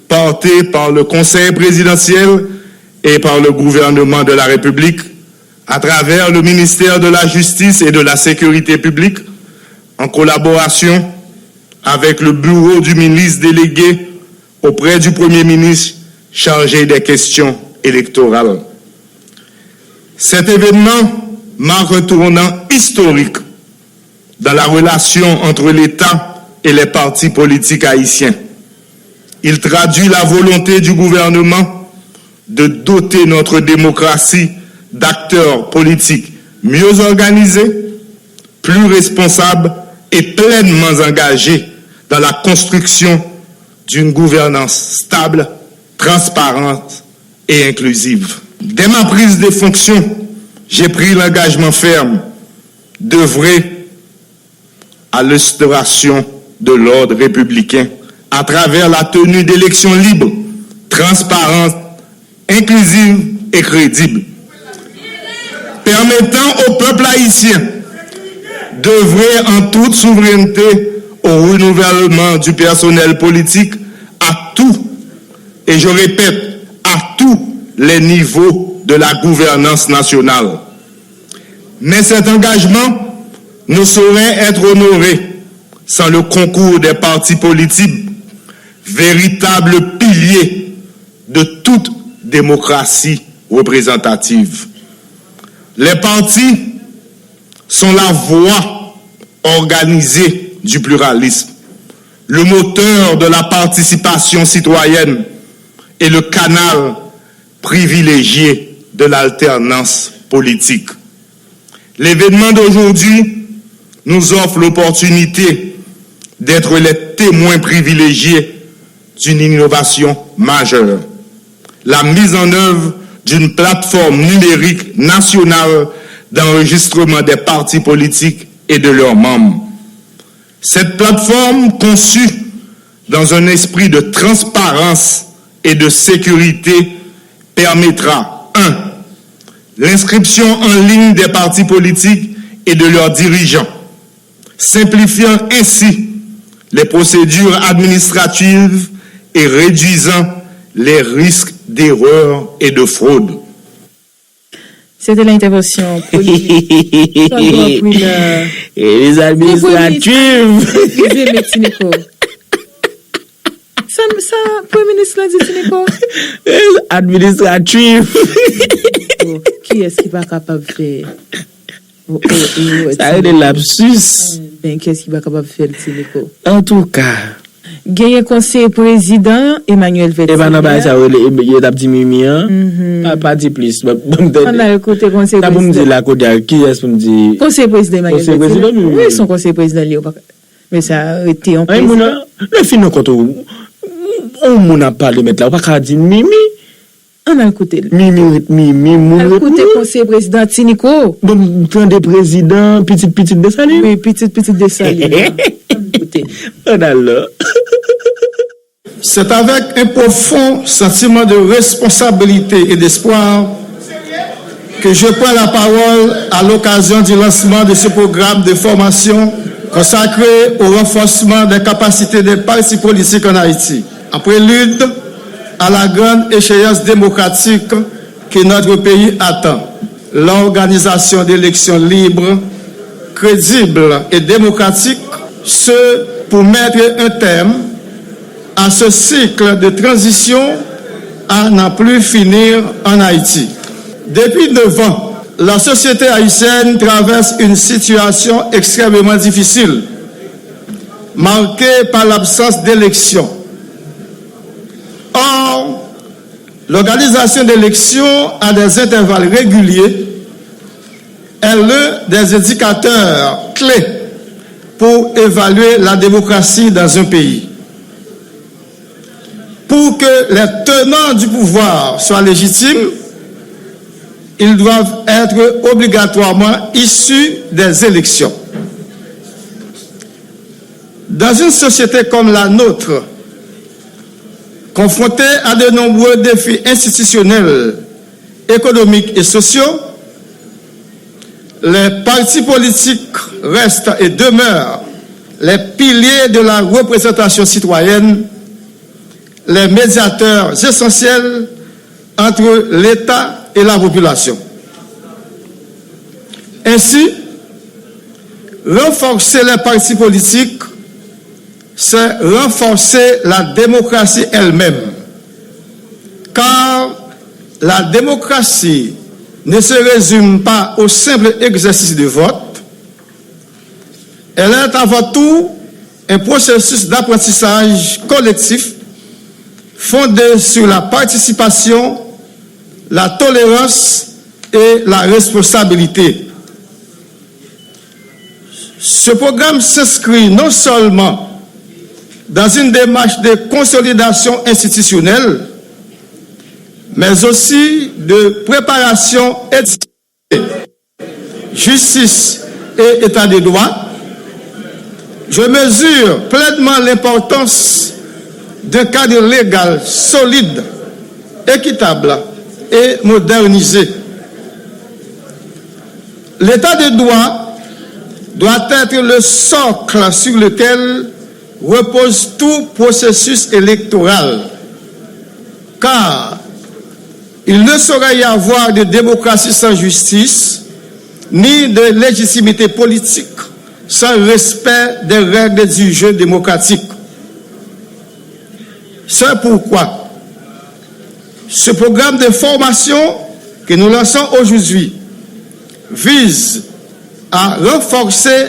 portée par le Conseil présidentiel et par le gouvernement de la République à travers le ministère de la Justice et de la Sécurité publique, en collaboration avec le bureau du ministre délégué auprès du Premier ministre chargé des questions électorales. Cet événement marque un tournant historique dans la relation entre l'État et les partis politiques haïtiens. Il traduit la volonté du gouvernement de doter notre démocratie d'acteurs politiques mieux organisés, plus responsables et pleinement engagés dans la construction d'une gouvernance stable, transparente et inclusive. Dès ma prise de fonction, j'ai pris l'engagement ferme d'œuvrer à l'instauration de l'ordre républicain à travers la tenue d'élections libres, transparentes, inclusives et crédibles, permettant au peuple haïtien d'œuvrer en toute souveraineté au renouvellement du personnel politique à tous, et je répète, à tous les niveaux de la gouvernance nationale. Mais cet engagement ne saurait être honoré sans le concours des partis politiques Véritables piliers de toute démocratie représentative. Les partis sont la voix organisée du pluralisme, le moteur de la participation citoyenne et le canal privilégié de l'alternance politique. L'événement d'aujourd'hui nous offre l'opportunité d'être les témoins privilégiés d'une innovation majeure, la mise en œuvre d'une plateforme numérique nationale d'enregistrement des partis politiques et de leurs membres. Cette plateforme, conçue dans un esprit de transparence et de sécurité, permettra un, l'inscription en ligne des partis politiques et de leurs dirigeants, simplifiant ainsi les procédures administratives et réduisant les risques d'erreur et de fraude. Se te la entèvansyon premye Sandro April. Elis administratif. Eskize m, Tiniko. Sa, sa premye minis lan di, Tiniko? Administratif. Kiyès ki pa kapab fè? Sa rele lapsus. Ben, kiyès ki pa kapab fè l, Tiniko? Antouka. Genyen konseye prezidan Emmanuel Vèt. E pa nan bagay sa yo rele, yo t ap di Mimi an. Pa, pa di plis. Ban m tande. Ann al koute konseye prezidan. Sa pou m di la kounye a, kiyès pou m di? Konseye prezidan Emmanuel Vèt. Konseye prezidan Mimi. Wi, se yon konseye prezidan li yo pa. Men sa rete yon prezidan. Lè fin rankontre w, yon moun ap pale mèt la, ou pa ka di Mimi. Ann al koute l. Mimi ret Mimi, moun ret moun. Al koute konseye prezidan Tiniko. Bon, m tande prezidan, pitit pitit Desalin. Wi, pitit pitit Desalin. Ann koute. Ann al la. C'est avec un profond sentiment de responsabilité et d'espoir que je prends la parole à l'occasion du lancement de ce programme de formation consacré au renforcement des capacités des partis politiques en Haïti, en prélude à la grande échéance démocratique que notre pays attend, l'organisation d'élections libres, crédibles et démocratiques, ce pour mettre un terme à ce cycle de transition à n'en plus finir en Haïti. Depuis neuf ans, la société haïtienne traverse une situation extrêmement difficile, marquée par l'absence d'élections. Or, l'organisation d'élections à des intervalles réguliers est l'un des indicateurs clés pour évaluer la démocratie dans un pays. Pour que les tenants du pouvoir soient légitimes, ils doivent être obligatoirement issus des élections. Dans une société comme la nôtre, confrontée à de nombreux défis institutionnels, économiques et sociaux, les partis politiques restent et demeurent les piliers de la représentation citoyenne, les médiateurs essentiels entre l'État et la population. Ainsi, renforcer les partis politiques, c'est renforcer la démocratie elle-même. Car la démocratie ne se résume pas au simple exercice de vote, elle est avant tout un processus d'apprentissage collectif fondé sur la participation, la tolérance et la responsabilité. Ce programme s'inscrit non seulement dans une démarche de consolidation institutionnelle, mais aussi de préparation éthique, justice et état de droit. Je mesure pleinement l'importance d'un cadre légal solide, équitable et modernisé. L'état de droit doit être le socle sur lequel repose tout processus électoral, car il ne saurait y avoir de démocratie sans justice, ni de légitimité politique sans respect des règles du jeu démocratique. C'est pourquoi ce programme de formation que nous lançons aujourd'hui vise à renforcer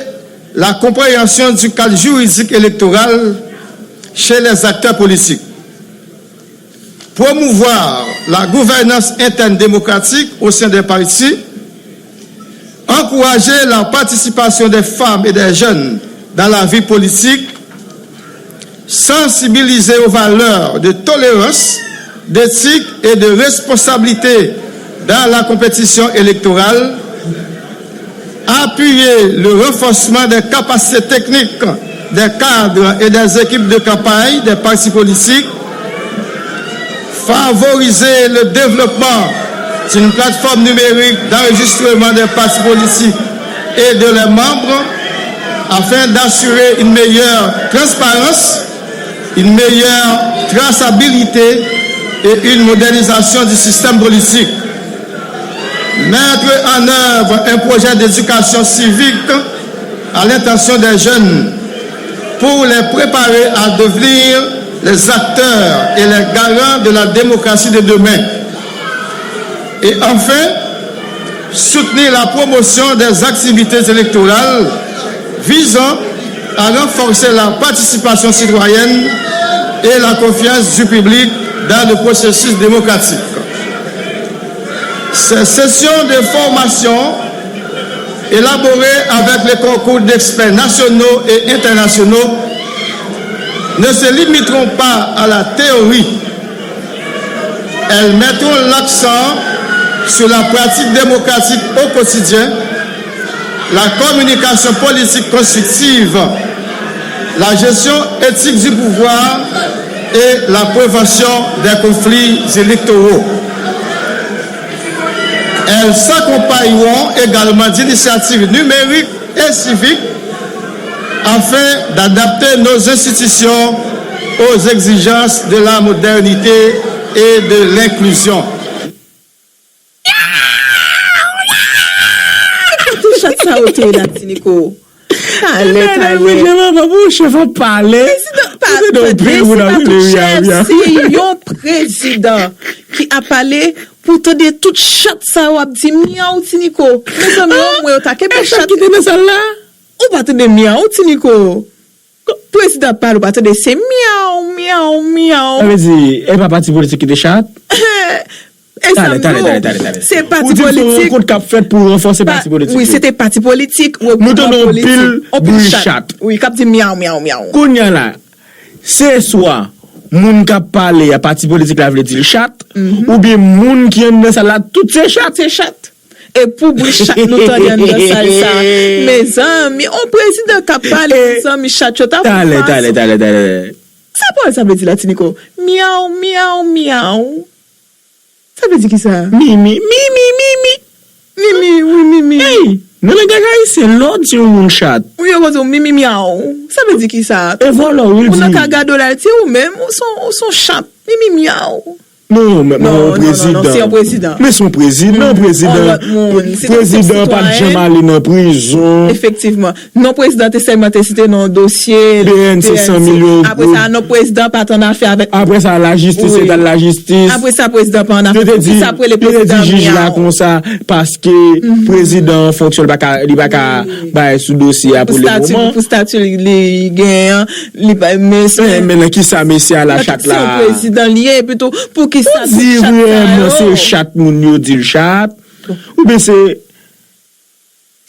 la compréhension du cadre juridique électoral chez les acteurs politiques, promouvoir la gouvernance interne démocratique au sein des partis, encourager la participation des femmes et des jeunes dans la vie politique, sensibiliser aux valeurs de tolérance, d'éthique et de responsabilité dans la compétition électorale, appuyer le renforcement des capacités techniques des cadres et des équipes de campagne des partis politiques, favoriser le développement d'une plateforme numérique d'enregistrement des partis politiques et de leurs membres afin d'assurer une meilleure transparence, une meilleure traçabilité et une modernisation du système politique. Mettre en œuvre un projet d'éducation civique à l'intention des jeunes pour les préparer à devenir les acteurs et les garants de la démocratie de demain. Et enfin, soutenir la promotion des activités électorales visant à renforcer la participation citoyenne et la confiance du public dans le processus démocratique. Ces sessions de formation, élaborées avec le concours d'experts nationaux et internationaux, ne se limiteront pas à la théorie. Elles mettront l'accent sur la pratique démocratique au quotidien, la communication politique constructive, la gestion éthique du pouvoir et la prévention des conflits électoraux. Elles s'accompagneront également d'initiatives numériques et civiques afin d'adapter nos institutions aux exigences de la modernité et de l'inclusion. Kote chat sa yo te ye la, Ti Niko? Talè, talè. Mezanmi, chèf ap pale. Prezidan, pa, tande, se pa tout chèf, se yon prezidan ki ap pale pou tande tout chat sa yo ap di myaw, Ti Niko. Mezanmi, omwen yo ta kenbe chat ki te nan sal la. Ou pa tande myaw, Ti Niko. Prezidan ap pale, ou pa tande, se myaw, myaw, myaw. Sa vle di, e pa pati politik ki te chat? E sa m di w, se pati politik. Ou di m se yon rankont k ap fèt pou ranfòse pati politik yo. Wi, se te pati politik, regroupman politik, anpil bri chat. Wi, k ap di myaw, myaw, myaw. Kounye a la, se swa moun k ap pale a, pati politik la vle di l chat, oubyen moun ki anndan sal la, tout se chat. Se chat. E pou bri chat nou tande anndan sal sa. Mezanmi, on prezidan k ap pale, mezanmi, chat yo ta fè fason. Talè, talè, talè, talè. Sa pawòl sa vle di la, Ti Niko? Myaw, myaw, myaw. Sa vle di kisa? Mimi, mimi, mimi. Mimi, wi, mimi. Ey, nan langaj ayisyen, lè w di yon moun chat. Wi, yo konn di w mimi myaw. Sa vle di kisa? E vòlò, wi, l di. Ou nan ka gade w la, l di ou menm, ou se yon, ou se yon chat. Mimi myaw. Non, men, men yon prezidan. Non, non, non, se yon prezidan. Men se yon prezidan, prezidan. Prezidan pa t janm ale nan prizon. Efektivman. Non, prezidan te sèlman te site nan dosye B N C san milyon goud. Apre sa, non, prezidan pa t annafè avèk. Apre sa, lajistis, eta lajistis. Apre sa, prezidan pa annafè. Yo te di, yo te di jij la konsa, paske prezidan an fonksyon, li pa ka, li pa ka bay sou dosye a pou le moman. Pou stati, pou stati li, li genyen an, li pa, men, men nan kisa mesye a la chat la? Se yon prezidan li ye, epi tou, pou kisa tout chat sa yo? Ou di vrèman se chat moun yo di l chat? Oubyen se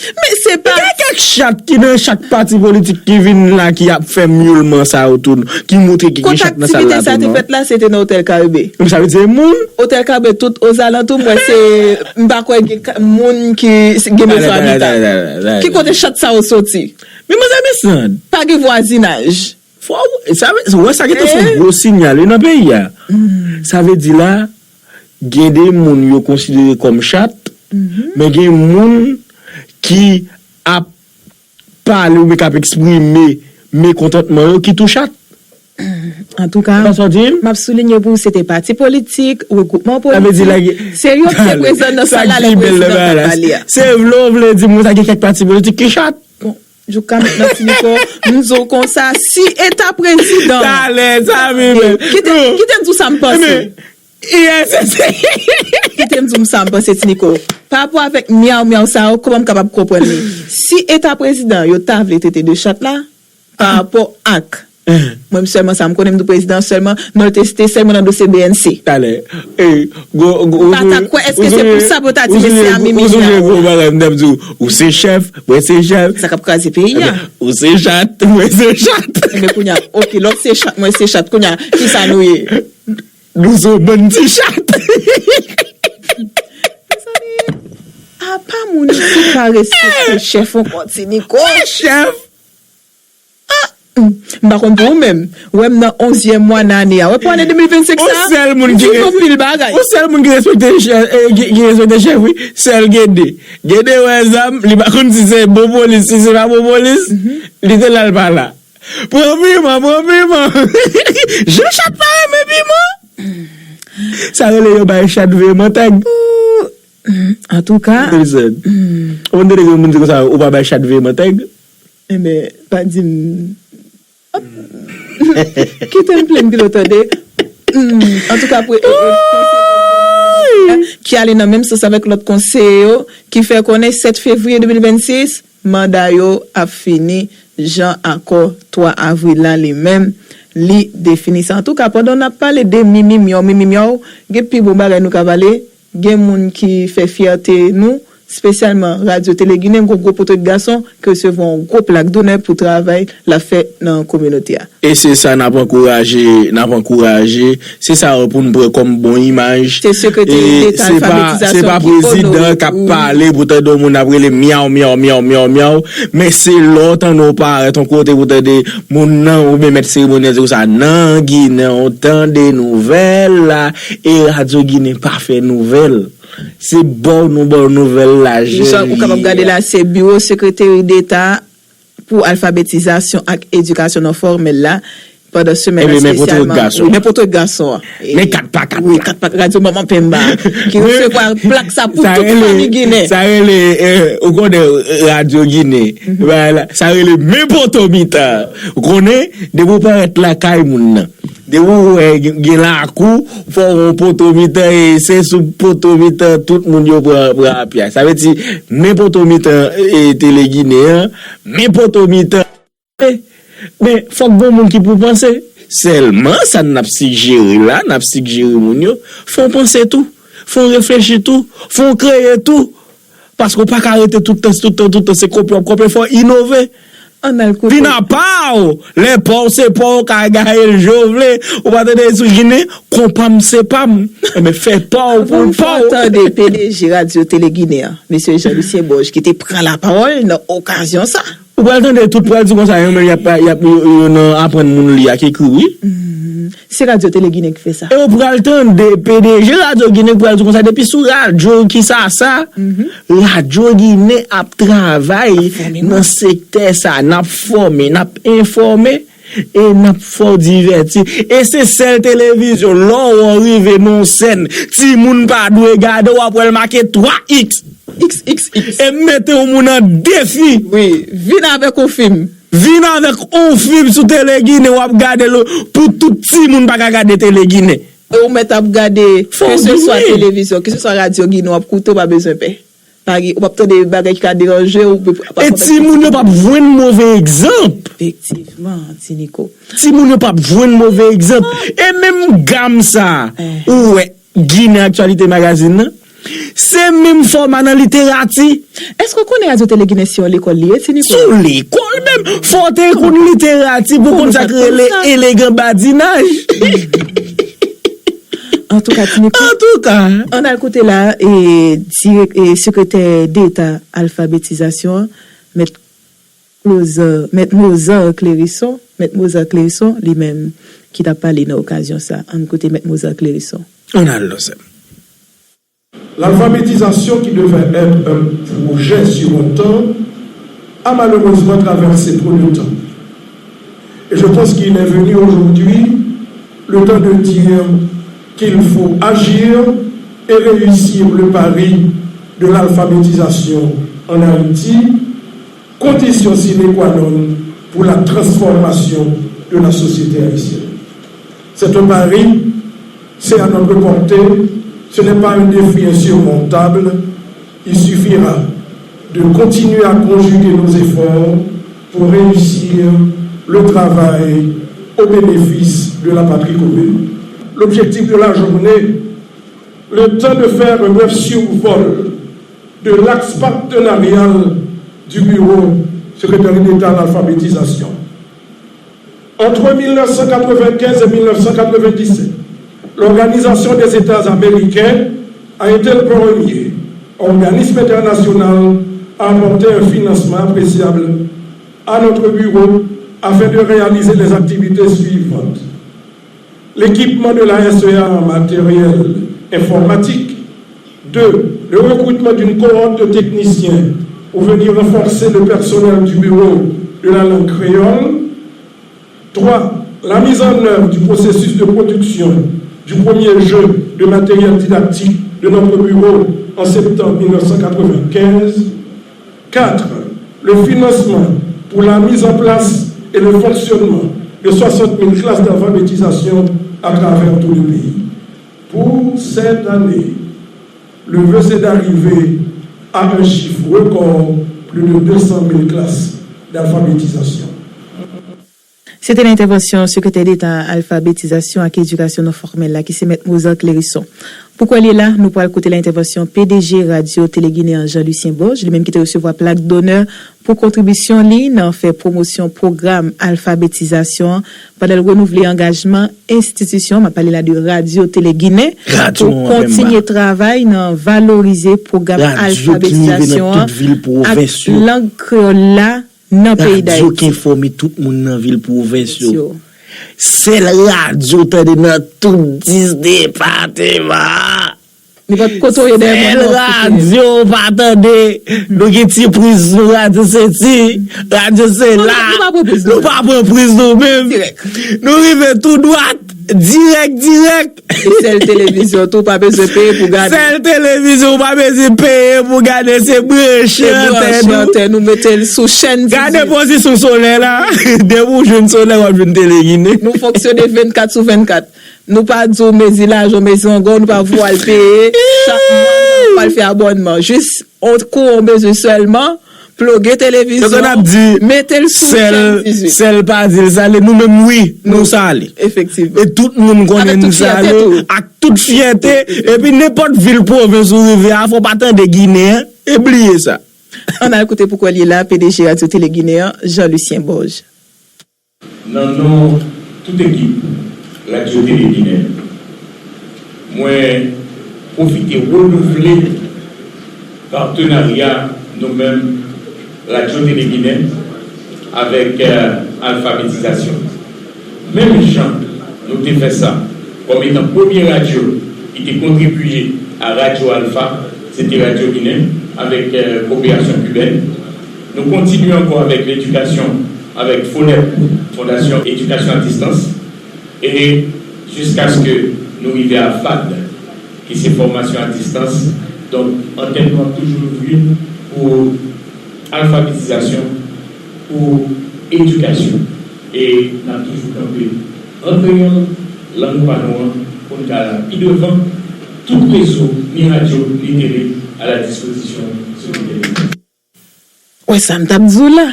Men se pa. Gen kèk chat ki nan chak pati politik ki vin la, ki ap fè myoulman sa yo tou, ki montre ki gen chat nan sal la tou, non? Kot aktivite sa te fèt la, se te nan Otèl Karibe. Men sa vle di se moun. Otèl Karibe, tout ozalantou, m wè se, m pa kwè gen ka-, moun ki s-, gen bezwen abita. Ki kote chat sa yo soti? Men manzè Miss Land. Pa gen vwazinaj. Fò w, sa vle, ou wè sa gentan se yon gwo sinyal, wi, nan peyi a. Sa vle di la, gen de moun yo konsidere kòm chat, men gen moun ki ap pale oubyen k ap eksprime mekontantman yo ki tou chat. Antouka, m ap soulinye pou ou, se te pati politik, regwoupman politik. Se yo ki te prezan nan sal la, lè prezidan t ap pale a. Se vle w vle di moun sa gen kèk pati politik ki chat. Bon, Jouka mentnan, Ti Niko, m di w konsa, si eta prezidan. Talè, sa menm. Kite, kite m di w sa m panse. Kite m di w sa m panse, Ti Niko. Pa rapò avèk myaw myaw sa yo, kòman m kapab konprann li? Si eta prezidan yo ta vle trete de chat la, pa rapò ak. Mwen, m sèlman sa m konnen, m di w prezidan sèlman, non, l te site sèlman nan dosye B N C. Talè. Ey, gwo, gwo, ou ta kwè, èske se pou sa pou ta di mesye a mimi myaw? Ou sonje gwo bagay, m t ap di w, ou se chèf, mwen se chèf. Sa k ap kraze peyi a. Ou se chat, mwen se chat. Enben, kounye a, oke, lè w se chat, mwen se chat, kounye a, kisa nou ye? Nou se yon bann ti chat. Mezanmi, apa moun ki pa respekte chèf ankò, Ti Niko? Chèf! Ah, m pa konn pou ou menm. Ou wè m nan onzyèm mwa nan ane a. Ou wè pou ane de mil vennsenk sa, m viv anpil bagay. Yon sèl moun ki respekte chèf, eh, ki, ki respekte chèf, wi. Sèl Gede. Gede wè zam, li pa konn si se bon polis, si se pa bon polis. Li te la, l pa la. Pran piman, pran piman. Jan chat pa renmen piman. Sa rele yo bay chat veye mantèg. Antouka. Ou konn tande gen moun di konsa, ou pa bay chat veye mantèg? Enben, pa di m. Kite m plenn dlo tande. Antouka, pou ki ale nan menm sans avèk lòt konseye yo, ki fè konnen sèt fevriye de mil vennsis, manda yo ap fini, jan akò twa avril la li menm, li defini sa. Antouka, pandan n ap pale de mimi myaw, mimi myaw, gen pi bon bagay nou ka pale, gen moun ki fè fyète nou, espesyalman Radyo Tele Ginen, gwo gwo poto de gason ki resevwa yon gwo plak donè pou travay l ap fè nan kominote a. E se sa n ap ankouraje, n ap ankouraje. Se sa pou n pran kòm bon imaj. Se sekreteri deta alfabetizasyon ki onore. E se pa, se pa prezidan k ap pale pou tande yon moun ap rele myaw, myaw, myaw, myaw, myaw. Men se lè w tande w parèt yon kote pou tande moun nan, oubyen mèt seremoni an di konsa, nan Ginen, w tande nouvèl la, e Radyo Ginen pa fè nouvèl. Se ba w nou ba w nouvèl la, jan li ye a. Ou kapab gade la, se biwo sekreteri deta pou alfabetizasyon ak edikasyon non fòmèl la, pandan semèn nan espesyalman. Wi, men poto gason an. Men kat pa kat. Wi, kat pa kat, Radyo Manman Penba, ki resevwa plak sa pou tout fanmi Ginen. Sa rele, eh, ou konnen, eh, Radyo Ginen. Bagay la, sa rele men poto mitan. Ou konnen, depi w parèt lakay moun nan. Depi w wè gen, gen lakou, fò w yon poto mitan, e se sou poto mitan tout moun yo pran, pran apyay. Sa vle di, men poto mitan, e, Tele Ginen an, men poto mitan. Men, men fòk gon moun ki pou panse. Sèlman, sa n ap sigjere la, n ap sigjere moun yo, fò w panse tou, fò w reflechi tou, fò w kreye tou. Paske w pa ka rete tout tan, tout tan, tout tan, se kopye w ap kopye, fò w inove. Ann al koute. Vin apa w, lè pa w se pa w, w ka gaye l jan w vle, ou pa tande sou Ginen, konpa m se pa m. Enben, fè pa w pou pa w. Avan n fè w tande P D G Radyo Tele Ginen an, mesye Jean Lucien Borges, ki te pran lapawòl nan okazyon sa. Ou pral tande tout pral di konsa, yo menm y ap, y ap, yo, yo nan aprann moun li ak ekri, wi. Se Radyo Tele Ginen ki fè sa. E ou pral tande P D G Radyo Ginen ki pral di konsa, depi sou radyo ki sa sa, Radyo Ginen ap travay nan sektè sa, n ap fòme, n ap enfòme, e n ap fè w divèti. E se sèl televizyon, lè w wè w rive nan yon sèn, timoun pa dwe gade w, w ap wè l make twa X. X X X. E m mete yon moun an defi. Wi, vin avèk yon fim. Vin avèk yon fim sou Tele Ginen, w ap gade l pou tout timoun pa ka gade Tele Ginen. E ou mèt ap gade, keseswa televizyon, keseswa Radyo Ginen, w ap koute, w pa bezwen pè. Pa gen, ou p ap tande bagay ki ka deranje w. E timoun yo p ap jwenn move egzanp. Efektivman, Ti Niko. Timoun yo p ap jwenn move egzanp. E menm gam sa, ou wè, Ginen Aktyalite Magazin nan, se menm fòma nan literati. Èske w konnen Radyo Tele Ginen se yon lekòl li ye, Ti Niko? Se yon lekòl menm. Fò w te konn literati pou w konn sa k rele elegan badinaj. Antouka, Ti Niko. Antouka. Ann al koute la, e, dirèk, e, sekretè deta alfabetizasyon an, mèt Mozan, Mèt Mozan Clérisson, Mèt Mozan Clérisson, li menm, ki t ap pale nan okazyon sa. Ann koute Mèt Mozan Clérisson. Ann al non, sè m. L'alphabétisation qui devait être un projet sur un temps a malheureusement traversé trop de temps. Et je pense qu'il est venu aujourd'hui le temps de dire qu'il faut agir et réussir le pari de l'alphabétisation en Haïti Condition sine qua non pour la transformation de la société haïtienne. C'est un pari, c'est à notre portée, ce n'est pas un défi insurmontable, il suffira de continuer à conjuguer nos efforts pour réussir le travail au bénéfice de la patrie commune. L'objectif de la journée, le temps de faire un bref survol de l'axe partenarial du Bureau, Secrétariat d'État à l'alphabétisation. Entre mille neuf cent quatre-vingt-quinze et mille neuf cent quatre-vingt-dix-sept, l'Organisation des États américains a été le premier organisme international à apporter un financement appréciable à notre bureau afin de réaliser les activités suivantes. L'équipement de la S E A en matériel informatique. Deux, le recrutement d'une cohorte de techniciens pour venir renforcer le personnel du bureau de la langue créole. Trois, la mise en œuvre du processus de production du premier jeu de matériel didactique de notre bureau en septembre mille neuf cent quatre-vingt-quinze. Quatre, le financement pour la mise en place et le fonctionnement de soixante mille classes d'alphabétisation à travers tout le pays. Pour cette année, le vœu, c'est d'arriver à un chiffre record, plus de deux cent mille classes d'alphabétisation. Se te nan entèvansyon Sekretè Deta Alfabetizasyon ak Edikasyon Non Fòmèl la ki se Mèt Mozart Clérisson. Pou kwè l ye la, nou pral koute la entèvansyon P D G Radyo Tele Ginen an, Jean Lucien Borges, li menm ki te resevwa plak donè pou kontribisyon li nan fè pwomosyon pwogram alfabetizasyon an pandan l renouvle angajman enstitisyon, m ap pale la de Radyo Tele Ginen, pou kontinye travay nan valorize pwogram alfabetizasyon an ak lang kreyòl la nan peyi Dayiti. Radyo k enfòme tout moun nan vil pwovens yo. Sèl radyo tande nan tout dis depateman. Nenpòt kote w ye dèyè mòn nan w ap koute. Sèl radyo w pa tande. Nou gen ti priz sou radyo senti. Radyo se la. Nou pa pran priz nou menm. Nou rive tou dwat. Dirèk dirèk. E sèl televizyon tou w pa bezwen peye pou gade. Sèl televizyon w pa bezwen peye pou gade se branche antèn ou. Ou mete l sou chèn. Gade pozisyon solèy la. Depi w jwenn solèy w ap jwenn Tele Ginen. Nou fonksyone vennkat sou vennkat. Nou pa di w mezi lajan w mezi ango, nou pa voye w al peye. Chak mwa nou pral fè abònman. Jis yon kouran w bezwen sèlman. Ploge televizyon, mete l sou chèn dizuit. Sèl pa di l sale, nou menm wi, nou sale. Efektivman. E tout moun konnen nou sale ak tout fyète. Epi nenpòt vil pwovens ou rive a, fò w pa tande Ginen an, e bliye sa. Ann al koute pou kwè l ye la, P D G Radyo Tele Ginen an, Jean Lucien Borges. Nan non tout ekip Radyo Tele Ginen, mwen pwofite renouvle patenarya nou menm Radyo Tele Ginen avèk alfabetizasyon. Menm jan nou te fè sa kòm etan premye radyo ki te kontribiye a Radyo Alfa, se te Radyo Ginen avèk Koperasyon Kibèn. Nou kontinye ankò avèk ledikasyon avèk FODEP, Fondasyon Edikasyon a Distans, e jiskaske nou rive a FAD, ki se fòmasyon a distans. Donk, antèn nou ap toujou louvri pou alfabetizasyon, pou edikasyon. E n ap toujou kanpe an kreyòl, lang pa nou an, pou n ka la pi devan tout rezo, ni radyo, ni tele, a la dispozisyon sou tout. Wè sa m t ap di w la.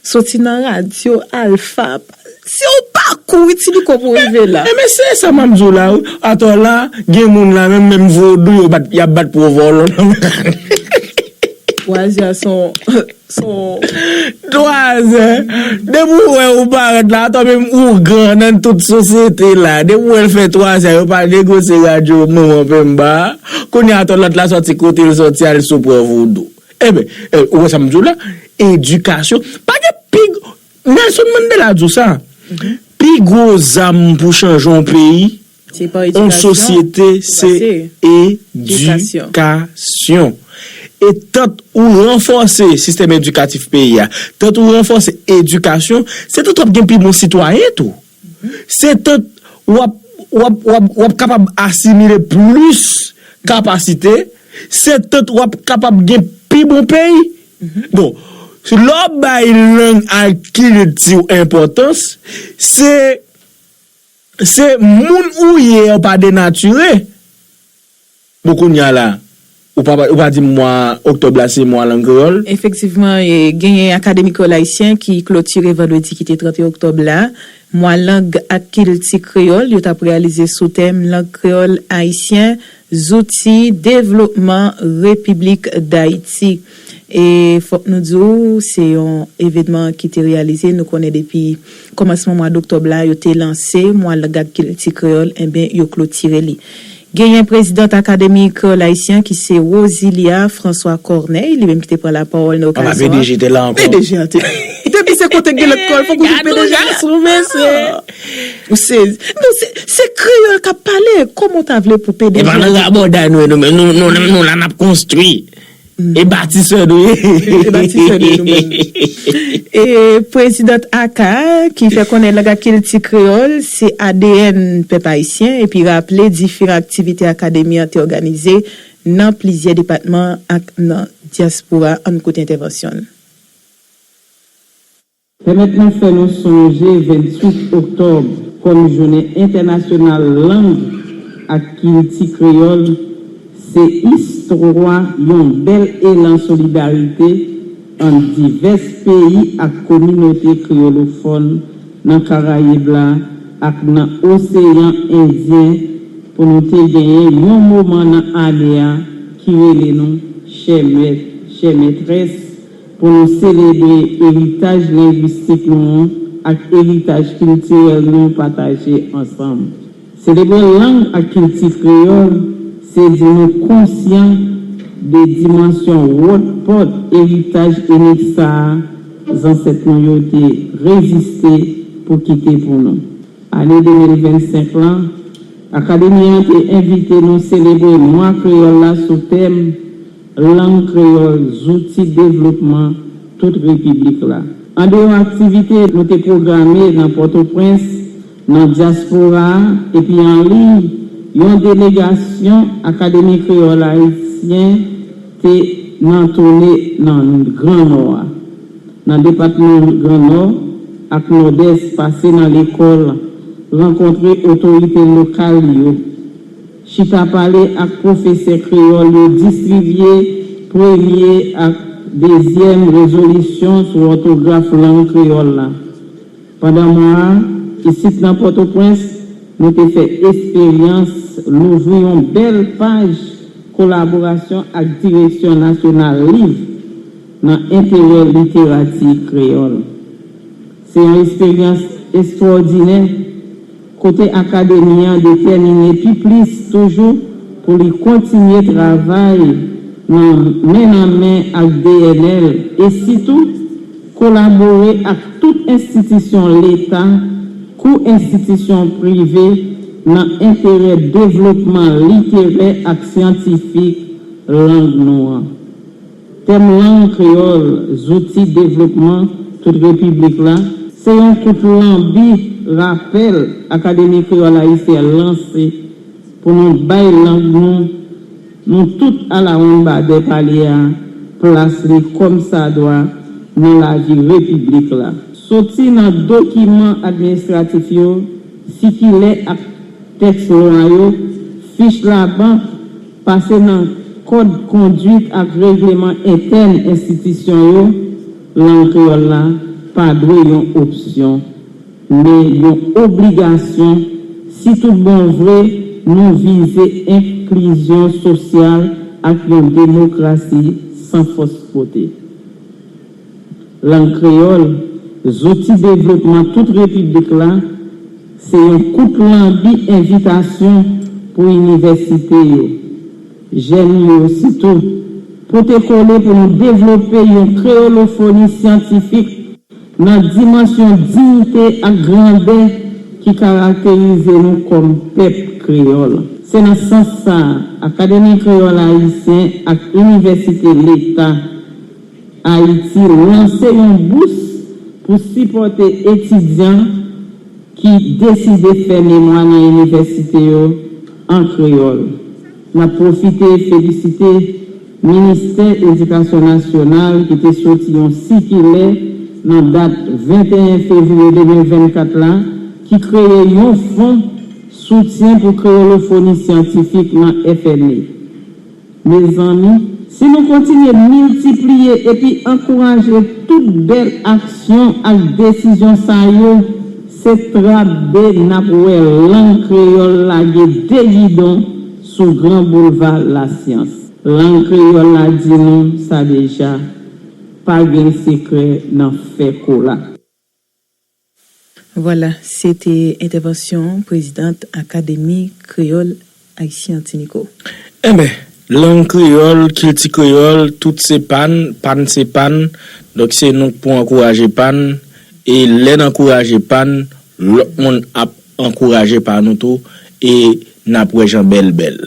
Soti nan radyo, Alfa, se yon pakou wi Tiliko pou w rive la. Enben se sa m ap di w la wi. Atò la, gen moun la menm, menm vodou yo bat, y ap bat pwovòlò nan men. Twazè se yon, se yon. Twazè. Depi w wè ou parèt la, atò menm ougan nan tout sosyete la. Depi w wè l fè twazè, yo pa negosye radyo manman penba a. Kounye a atò lòt la sòti kote l sòti al sou pwòv vodou. Enben, ou wè sa m di w la? Edikasyon. Pa gen pi. Nelson Mandela di w sa. Pi gwo zam pou chanje yon peyi, yon sosyete, se edikasyon. E tant ou ranfòse sistèm edikatif peyi a, tant ou ranfòse edikasyon, se tant w ap gen pi bon sitwayen tou. Se tant w ap, w ap, w ap, w ap kapab asimile plis kapasite, se tant w ap kapab gen pi bon peyi. Bon, Lè w bay lang ak kilti w enpòtans, se, se moun ou ye an pa denatire. Bon, kounye a la, ou pa, ou pa di m mwa oktòb la se mwa lang kreyòl? Efektivman, e, genyen Akademi Kreyòl Ayisyen ki klotire vandredi ki te trannteyen oktòb la, mwa lang ak kilti kreyòl. Yo t ap reyalize sou tèm Lang kreyòl ayisyen, zouti devlopman Repiblik Dayiti. E fòk nou di w, se yon evènman ki te reyalize. Nou konnen depi kòmansman mwa doktòb la, yo te lanse mwa lang ak kilti kreyòl, enben, yo klotire li. Genyen prezidant Akademi Kreyòl Ayisyen ki se Rosilia François Corneille, li menm ki te pran lapawòl nan okazyon an. P D G te la ankò. P D G a te. Depi se kote k gen lòt kò, fòk ou di P D G a sou mesye. Ou sezi. Non, se, se kreyòl k ap pale. Kòman w ta vle pou P D G a te? E pa nan rabòday nou ye, nou menm, nou, nou, nou, nou la n ap konstwi. E batisè nou ye. E batisè nou ye nou menm. E prezidant aka, ki fè konnen lang ak kilti kreyòl se A D N pèp ayisyen, epi raple diferan aktivite akademi an te òganize nan plizyè depatman ak nan dyaspora. Ann koute entèvansyon l. Pèmèt nou fè nou sonje venntuit oktòb kòm Jounen Entènasyonal Lang ak Kilti Kreyòl se istwa yon bèl elan solidarite ant divès peyi ak kominote kreyolofòn nan Karayib la ak nan Oseyan Endyen pou nou te genyen yon moman nan ane a ki rele nou chè mèt, chè mètrès, pou nou selebre eritaj lengwistik nou an ak eritaj kiltirèl nou pataje ansanm. Selebre lang ak kilti kreyòl, se di nou konsyan de dimansyon wòtpòt eritaj inik sa a zansèt nou yo te reziste pou kite pou nou. Ane de mil vennsenk lan, Akademi an te envite nou selebre mwa kreyòl la sou tèm Lang kreyòl, zouti devlopman tout repiblik la. Andeyò aktivite nou te pwograme nan Pòtoprens, nan dyaspora a, epi an liy, yon delegasyon Akademi Kreyòl Ayisyen te nan toune nan Gran Nò a, nan depatman Gran Nò ak Nòdès, pase nan lekòl, rankontre otorite lokal yo, chita pale ak pwofesè kreyòl yo, distribye premye ak dezyèm rezolisyon sou òtograf lang kreyòl la. Pandan mwa a, isit nan Pòtoprens, nou te fè esperyans louvri yon bèl paj kolaborasyon ak Direksyon Nasyonal Liv nan enterè literati kreyòl. Se yon esperyans estwòdinè kote Akademi an detèmine pi plis toujou pou li kontinye travay nan men nan men ak D N L e sitou kolabore ak tout enstitisyon Leta kou enstitisyon prive nan enterè devlopman literè ak syantifik lang nou an. Tèm lang kreyòl, zouti devlopman tout repiblik la, se yon kout lanbi rapèl Akademi Kreyòl Ayisyen lanse pou nou bay lang nou, nou tout alawonnbadè pale a, plas li kòmsadwa nan lavi repiblik la. Soti nan dokiman administratif yo, sikilè ak tèks lwa yo, fich labank, pase nan kòd konduit ak regleman entèn enstitisyon yo, lang kreyòl la pa dwe yon opsyon, men yon obligasyon si tout bon vre nou vize enklizyon sosyal ak yon demokrasi san fòs kote. Lang kreyòl, zouti devlopman tout repiblik la, se yon kout lanbi envitasyon pou inivèsite yo, jèn yo sitou, pote kole pou nou devlope yon kreyolofoni syantifik nan dimansyon diyite ak grandè ki karakterize nou kòm pèp kreyòl. Se nan sans sa a, Akademi Kreyòl Ayisyen ak Inivèsite Leta Ayiti lanse yon bous pou sipòte etidyan ki deside fè memwa nan inivèsite yo an kreyòl. N ap pwofite felisite Ministè Edikasyon Nasyonal ki te soti yon sikilè nan dat venteyen fevriye de mil vennkat la ki kreye yon fon soutyen pou kreyolofoni syantifik nan F N E. Mezanmi, si nou kontinye miltipliye epi ankouraje tout bèl aksyon ak desizyon sa yo, se trap de n ap wè lang kreyòl lage de gidon sou gran boulva lasyans. Lang kreyòl la di nou sa deja, pa gen sekrè nan fè kola. Vwala, se te entèvansyon prezidant Akademi Kreyòl Ayisyen Anti Nico. Enben, lang kreyòl, kilti kreyòl, tout se pa n, pa n se pa n, donk se nou k pou ankouraje pa n, e lè n ankouraje pa n, lòt moun ap ankouraje pa nou tou, e n ap wè jan bèl bèl.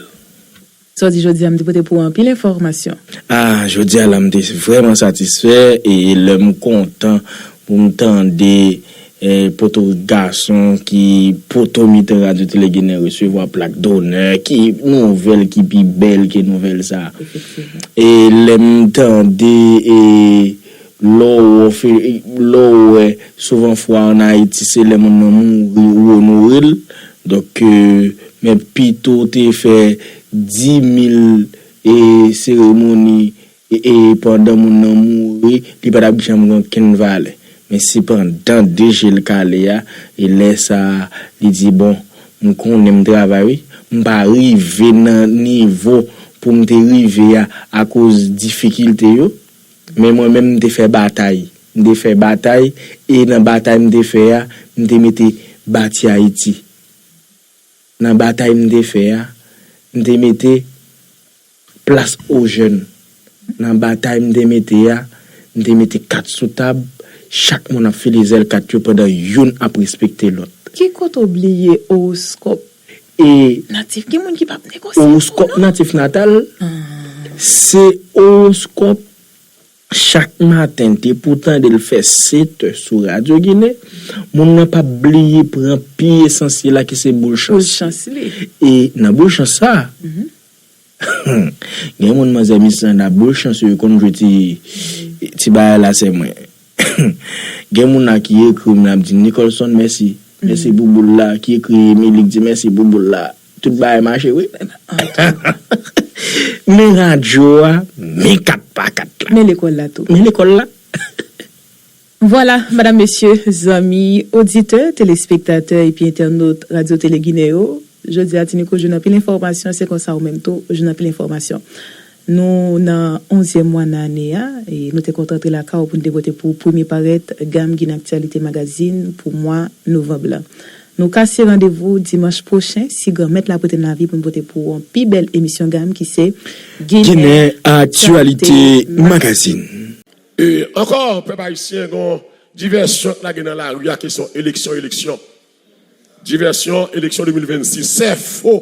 Sa w di jodi a, m te pote pou ou anpil enfòmasyon. Ah, jodi a la, m te vrèman satisfè e lè m kontan pou m tande eh, poto gason ki poto mitan Radyo Tele Ginen resevwa plak donè, ki nouvèl ki pi bèl ke nouvèl sa a? E lè m tande e lè w wè fe- lè w wè souvan fwa ann Ayiti se lè moun nan mouri ou onore l. Donk, men pito w te fè dimil e seremoni e pandan moun nan mouri, li pa t ap janm gen okenn valè. Men sepandan de je l kale a, e lè sa a, li di, bon, m konnen m travay wi, m pa rive nan nivo pou m te rive a akoz difikilte yo, men mwen menm m te fè batay. M te fè batay, e nan batay m te fè a, m te mete bati Ayiti. Nan batay m te fè a, m te mete plas o jèn. Nan batay m te mete a, m te mete kat sou tab, chak moun ap file zèl kat yo pandan youn ap respekte lòt. Ki kote w bliye owoskòp natif? Gen moun ki p ap negosye pou ou non. Owoskòp natif natal, se owoskòp chak maten depi w tande l fè setè sou Radyo Ginen, moun nan p ap bliye pran pi esansyèl la ki se boul chans. E nan boul chans sa a, gen moun manzè Mislanda boul chans yo konn jwe ti ti bagay la sè mwen. Gen moun la ki ekri m l ap di Nicholson mèsi. Mèsi pou boul la, ki ekri Emily k di mèsi pou boul la. Tout bagay mache wi. Men radyo a, men kat pa kat la. Men lekòl la tou. Men lekòl la. Vwala, madanm, mesye, zanmi, oditè, telespektatè epi entènot Radyo Tele Ginen yo, jodi a Ti Niko jwenn anpil enfòmasyon, se konsa ou menm tou, ou jwenn anpil enfòmasyon. Nou nan onzyèm mwa nan ane a, e nou te kontan antre lakay ou pou n te pote pou ou premye parèt gam Ginen Aktyalite Magazine pou mwa novanm lan. Nou kase randevou dimanch pwochen, si Granmèt la prete n lavi, pou n pote pou ou yon pi bèl emisyon gam ki se Ginen Aktyalite Magazine. E ankò, pèp ayisyen, gen yon divèsyon k lage nan lari a, kesyon eleksyon, eleksyon. Divèsyon, eleksyon de mil vennsis, se fo.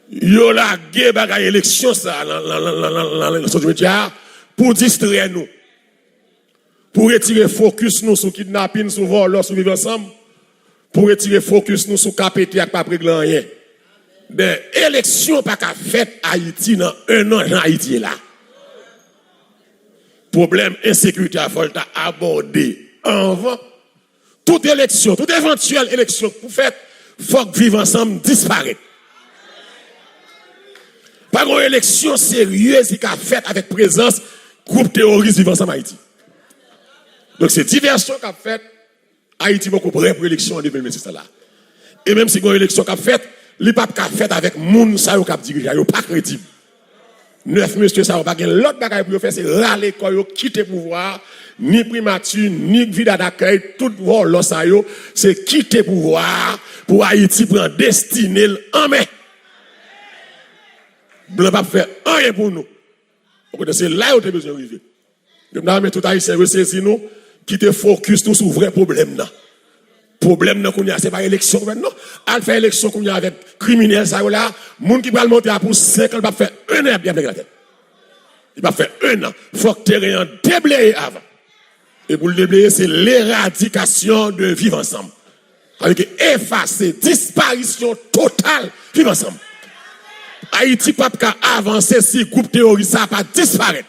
Yo lage bagay eleksyon sa a nan, nan, nan, nan, nan, nan rezo medya a pou distrè nou, pou retire fokis nou sou kidnapin, sou vòlò, sou viv ansanm, pou retire fokis nou sou ka pete ak p ap regle anyen. Ben, eleksyon pa ka fèt Ayiti nan en an jan Ayiti ye la. Pwoblèm ensekirite a fò l ta abòde anvan. Tout eleksyon, tout evantyèl eleksyon k pou fèt, fòk Viv Ansanm disparèt. Pa gen yon eleksyon seryez ki ka fèt avèk prezans gwoup teworis Viv Ansanm Ayiti. Donk se divèsyon k ap fèt, Ayiti poko prè pou eleksyon an de mil vennsis la la. E menm si gen yon eleksyon k ap fèt, li p ap ka fèt avèk moun sa yo k ap dirije a, yo pa kredib. Nèf mesye sa yo pa gen lòt bagay pou yo fè, se rale kò yo, kite pouvwa a, ni primati, ni vida dakèy, tout vòlò sa yo, se kite pouvwa a pou Ayiti pran destine l an men. Blan p ap fè anyen pou nou. Okontrè, se la yo te bezwen rive. Yo ta renmen tout Ayisyen resezi nou, kite fokis nou sou vrè pwoblèm nan. Pwoblèm nan kounye a, se pa eleksyon k ap fèt non. Al fè eleksyon kounye a avèk kriminèl sa yo la, moun ki pral monte a pou senk an, l p ap fè en an y ap leve latèt. Li p ap fè en an. Fòk teren an debleye avan. E pou l debleye, se leradikasyon de Viv Ansanm. Sa vle di efase, disparisyon total Viv Ansanm. Ayiti p ap ka avanse si gwoup teworis sa a pa disparèt.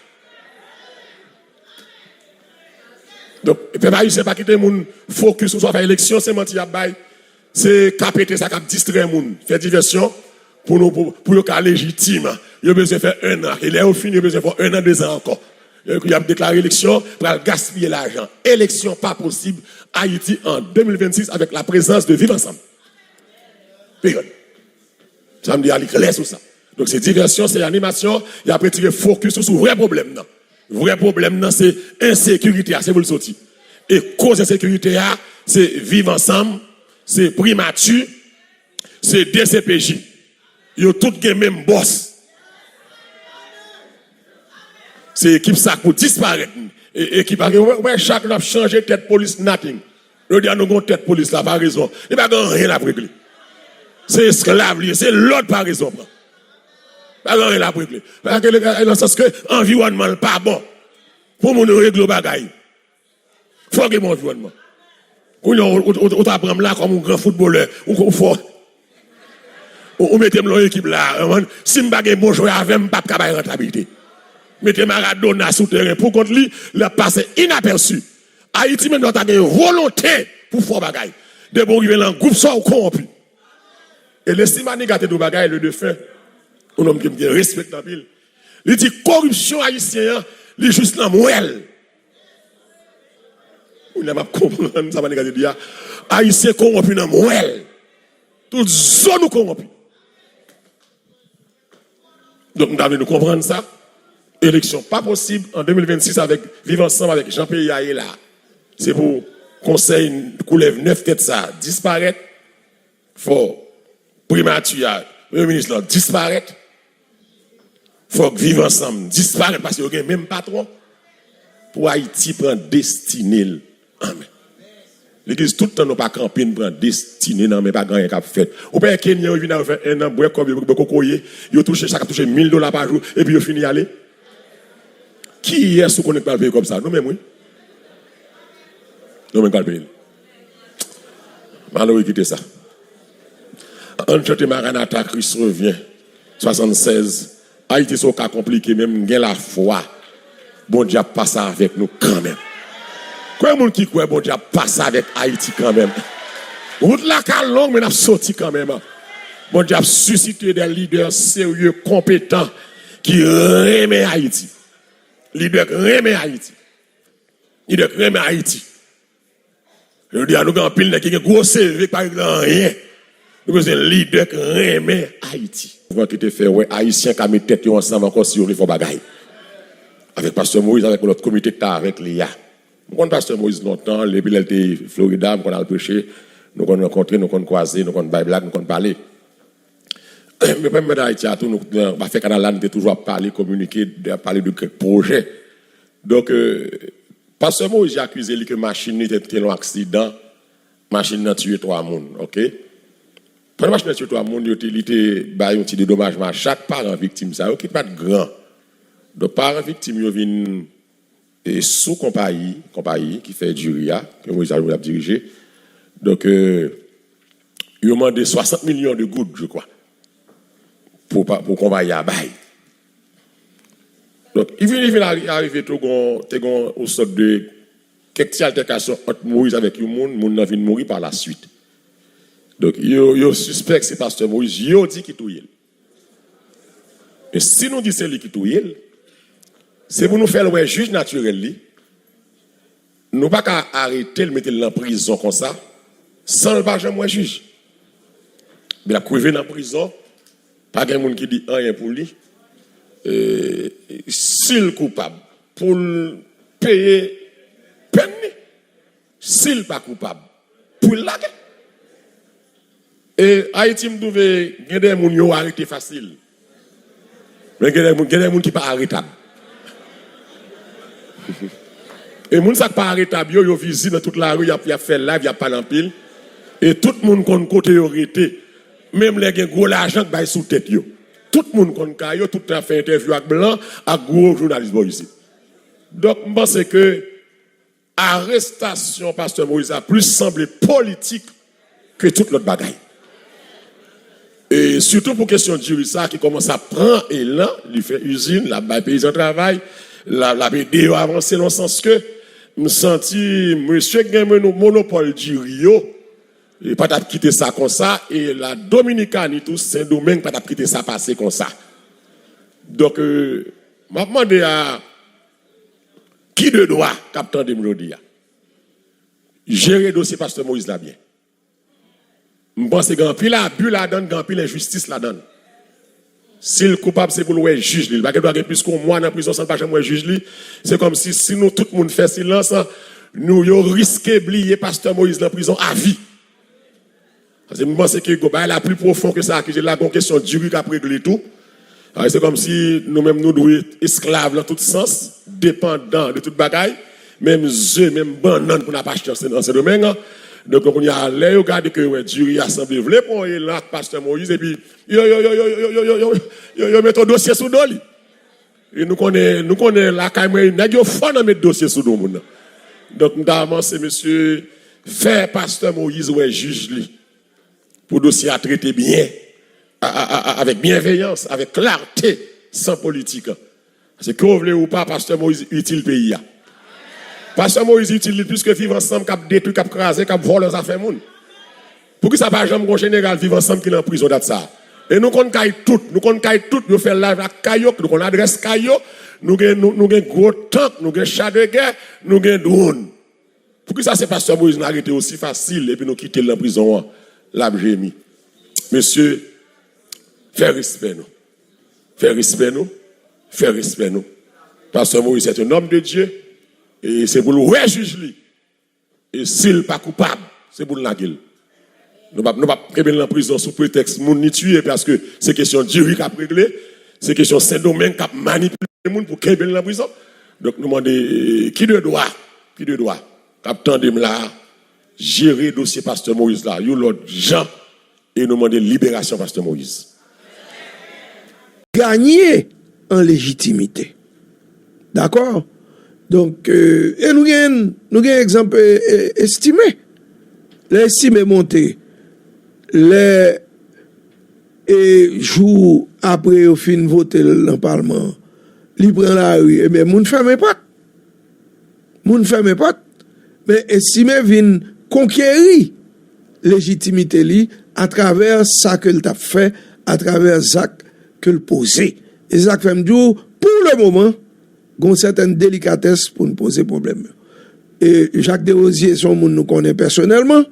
Donk, pèp ayisyen, pa kite moun fokis sou afè eleksyon, se manti y ap bay. Se K P T sa k ap distrè moun, fè divèsyon pou nou, pou, pou yo ka lejitim. Yo bezwen fè ennan. E lè yo fini, yo bezwen fè ennan, dezan ankò. Yo, y ap deklare eleksyon, pral gaspiye lajan. Eleksyon pa posib Ayiti an de mil vennsis avèk la prezans de Viv Ansanm. Peryòd. Sa m di a, li klè sou sa. Donk, se divèsyon, se animasyon, y ap retire fokis sou, sou vrè pwoblèm nan. Vrè pwoblèm nan, se ensekirite a, se pou l soti. E koz ensekirite a, se Viv Ansanm, se Primati, se D C P J. Yo tout gen menm bòs. Se ekip sa k pou disparèt. E, ekip sa, ou wè, ou wè, chak n ap chanje tèt polis, nothing. Jodi a, nou gon tèt polis la, parezon. Li pa gen anyen l ap regle. Se esklav li ye, se lòd parezon pran. Pa gen anyen l ap regle. Paske, nan sans ke anviwònman l pa bon. Pou moun yo regle yon bagay, fò gen bon anviwònman. Kounye a, ou, ou, ou ta pran m la kòm yon gran foutbolè, ou, ou fò. Ou, ou mete m nan yon ekip la, ou konprann? Si m pa gen bon jwè avè m, m p ap ka bay rantabilite. Mete Maradona sou teren pou kont li, l ap pase inapèsi. Ayiti menm, lè w ta gen volonte pou fè yon bagay. Depi w rive nan gwoup sa, ou kowonpi. E Leslie Manigat te di yon bagay, le défunt, yon nonm ke m te respekte anpil. Li di, koripsyon ayisyen an, li jis nan mwèl. Kounye a m ap konprann sa Manigat te di a. Ayisyen kowonpi nan mwèl. Tout zo nou kowonpi. Donk, m ta vle nou konprann sa. Eleksyon pa posib an de mil vennsis avèk Viv Ansanm, avèk jan peyi a ye la. Se pou konsèy koulèv nèf tèt sa a disparèt. Fò primati a, premye minis lan disparèt. Fòk Viv Ansanm disparèt paske yo gen menm patwon. Pou Ayiti pran destine l an men. Legliz, tout tan nou pa kanpe, n pran destine n an men, pa gen anyen k ap fèt. Ou pa wè Kenyan yo vin la, yo fè ennan, bwè kòb yo, bwè kokoye, yo touche, chak ap touche mil dola pa jou, epi yo fini ale. Kiyès ou konnen k pral peye kòb sa? Nou menm, wi. Nou menm k pral peye l. Malere kite sa. Ann chante Maranatha, Kris revyen, swasannsèz. Ayiti se yon ka konplike, men m gen lafwa Bondye ap pase avèk nou kanmenm. Konbyen moun ki kwè Bondye ap pase avèk Ayiti kanmenm? Wout la ka long, men n ap soti kanmenm. Bondye ap sisite de lidè serye, konpetan, ki renmen Ayiti. Lidè k renmen Ayiti. Lidè k renmen Ayiti. Jodi a, nou gen anpil nèg ki gen gwo C V k pa regle anyen. Nou bezwen lidè k renmen Ayiti. Mouvman ki te fè wè Ayisyen ka met tèt yo ansanm ankò si yo vle fè yon bagay. Avèk Pastè Moïse, avèk lòt komite k ta avèk li a. M konn Pastè Moïse lontan, depi lè l te Florida, m konn al preche, nou konn rankontre, nou konn kwaze, nou konn bay blag, nou konn pale. Men premye manda Ayiti a tou, nou, nan afè kanal la, nou te toujou ap pale, kominike, ap pale de kèk pwojè. Donk, euh, Pastè Moïse akize li ke machin li te, te nan yon aksidan, machin nan tiye twa moun, oke? Pandan machin nan tiye twa moun, yo te, li te bay yon ti dedomajman a chak paran viktim sa yo, ki pa t gran. Donk, paran viktim yo vin e sou konpayi, konpayi ki fè diri a, ke Moïse Ajouri ap dirije. Donk, euh, yo mande swasant milyon de goud, je crois, pou, pou konpayi a bay. Donk, li vin, li vin ari-, arive tou gon, te gon yon sòt de kèk ti altèkasyon ant Moïse avèk yon moun, moun nan vin mouri pa la swit. Donk, yo, yo sispèk se pastè Moïse, yo di ki touye l. Men si nou di se li ki touye l, se pou nou fè l wè jij natirèl li. Nou pa ka arete l, mete l nan prizon konsa, san l pa janm wè jij. Epi l ap kweve nan prizon, pa gen moun ki di anyen pou li. E, si l koupab, pou l peye pèn li. Si l pa koupab, pou l lage. E Ayiti, m twouve gen de moun yo arete fasil. Men gen de moun, gen de moun ki pa aretab. E moun sa k pa aretab yo, yo vizib nan tout lari, y ap, y ap fè live, y ap pale anpil. E tout moun konn kote yo rete. Menm lè gen gwo lajan k bay sou tèt yo. Tout moun konn kay yo, tout tan y ap fè entèvyou ak blan, ak gwo jounalis bò isit. Donk, m panse ke arestasyon pastè Moïse la plis sanble politik ke tout lòt bagay. E sitou pou kesyon diri sa ki kòmanse ap pran elan, li fè izin, l ap bay peyizan travay, l ap, l ap ede yo avanse nan sans ke m santi mesye k gen mono-, monopòl diri yo, e pa t ap kite sa konsa, e la Dominikani tou, Sendomeng pa t ap kite sa pase konsa. Donk, e, m ap mande a ki de dwa k ap tande m jodi a, jere dosye Pastè Moïse la byen. M panse gen anpil abi ladan l, gen anpil enjistis ladan l. Si l koupab, se pou l wè jij li. Li pa gen dwa gen plis ke yon mwa nan prizon san l pa janm wè jij li. Se kòmsi, si nou tout moun fè silans, nou, yo riske bliye Pastè Moïse nan prizon avi. Paske m panse ke bagay la pli pwofon ke sa, ke se la gon kesyon diri k ap regle tou. A, se kòmsi nou menm nou dwe esklav nan tout sans, depandan de tout bagay, menm ze, menm bannann pou n ap achte an Sen, an Sendomeng. Donk, kounye a, lè yo gade ke yo wè diri a sanble vle pran yon elan ak Pastè Moïse, epi yo, yo, yo mete yon dosye sou do li. E nou konnen, nou konnen lakay mwen, nèg yo fò nan met dosye sou do moun nan. Donk, m ta panse, mesye, fè Pastè Moïse wè jij li pou dosye a trete byen, a, a, a, a, avèk byenveyans, avèk klarte, san politik. Paske ke w vle ou pa, Pastè Moïse itil peyi a. Pastè Moïse itil li plis ke Viv Ansanm k ap detwi, k ap kraze, k ap vòlè zafè moun. Poukisa pa janm gon jeneral Viv Ansanm ki nan prizon dat sa? E nou konn kay tout, nou konn kay tout, yo fè live ak kay yo, nou konn adrès kay yo, nou gen, nou, nou gen gwo tank, nou gen cha de gè, nou gen dwòn. Poukisa se Pastè Moïse n arete osi fasil epi nou kite l nan prizon an, l ap jemi? Mesye, fè respè nou. Fè respè nou. Fè respè nou. Pastè Moïse est un homme de Dieu. E se pou l wè jij li. E si l pa koupab, se pou l lage l. Nou p ap, nou p ap kenbe l nan prizon sou pretèks moun li tiye, paske se kesyon diri k ap regle, se kesyon Sendomeng k ap manipile moun pou kenbe l nan prizon. Donk nou mande, ki de dwa, ki de dwa k ap tande m la a, jere dosye Pastè Moïse la, yon lòt jan, e nou mande liberasyon Pastè Moïse. Ganye an lejitimite. Dakò? Donk, e nou gen, nou gen egzanp Estime. Lè Estime monte, lè e jou apre yo fin vote l nan palman an, li pran lari, ebyen, moun fèmen pòt. Moun fèmen pòt. Men Estime vin konkeri lejitimite li atravè sa ke l t ap fè, atravè zak ke l poze. E se sa k fè m di w, pou le moman, gen yon sètèn delikatès pou n poze pwoblèm yo. E Jacques Desrosiers se yon moun nou konnen pèsonèlman,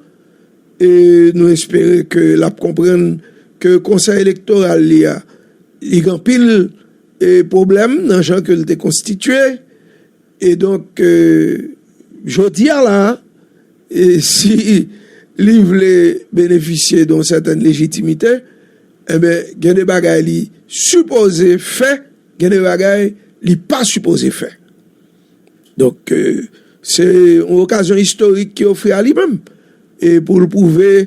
e nou espere ke l ap konprann ke konsèy elektoral li a, li gen anpil e pwoblèm nan jan ke l te konstitye. E donk, e, jodi a la, e si li vle benefisye de yon sètèn lejitimite, enben, gen de bagay li sipoze fè, gen de bagay li pa sipoze fè. Donk, e, se yon okazyon istorik ki ofri a li menm, e pou l pwouve,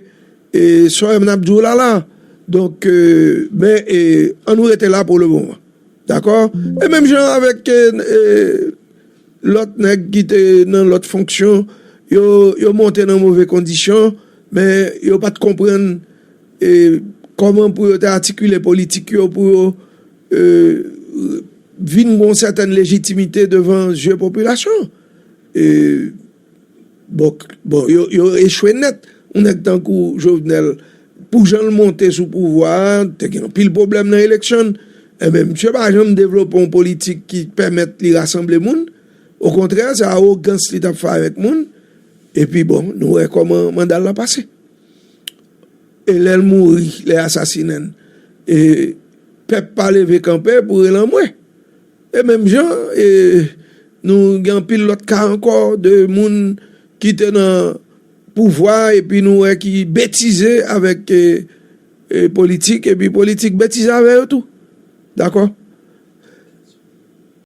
e sa w wè m ap di w la la. Donk, e, men, e, ann nou rete la pou le moman. Dakò? E menm jan avèk, e, e, lòt nèg ki te nan lòt fonksyon, yo, yo monte nan move kondisyon, men yo pa t konprann, e, kòman pou yo te atikile politik yo, pou yo, e, vin gon sètèn lejitimite devan zye popilasyon. E, bon, bon, yo, yo echwe nèt. Yon nèg tankou Jovenel, pou jan l monte sou pouvwa a, te gen anpil pwoblèm nan eleksyon. Enben, misye pa janm devlope yon politik ki pèmèt li rasanble moun. Okontrè, se awogans li t ap fè avèk moun. Epi, bon, nou wè kòman manda l la pase. E lè l mouri, lè y asasinen l, e pèp pa leve kanpe pou rele anmwe. E menm jan, e nou gen anpil lòt ka ankò de moun ki te nan pouvwa epi nou wè ki betize avèk, e, e, politik, epi politik betize avè yo tou. Dakò?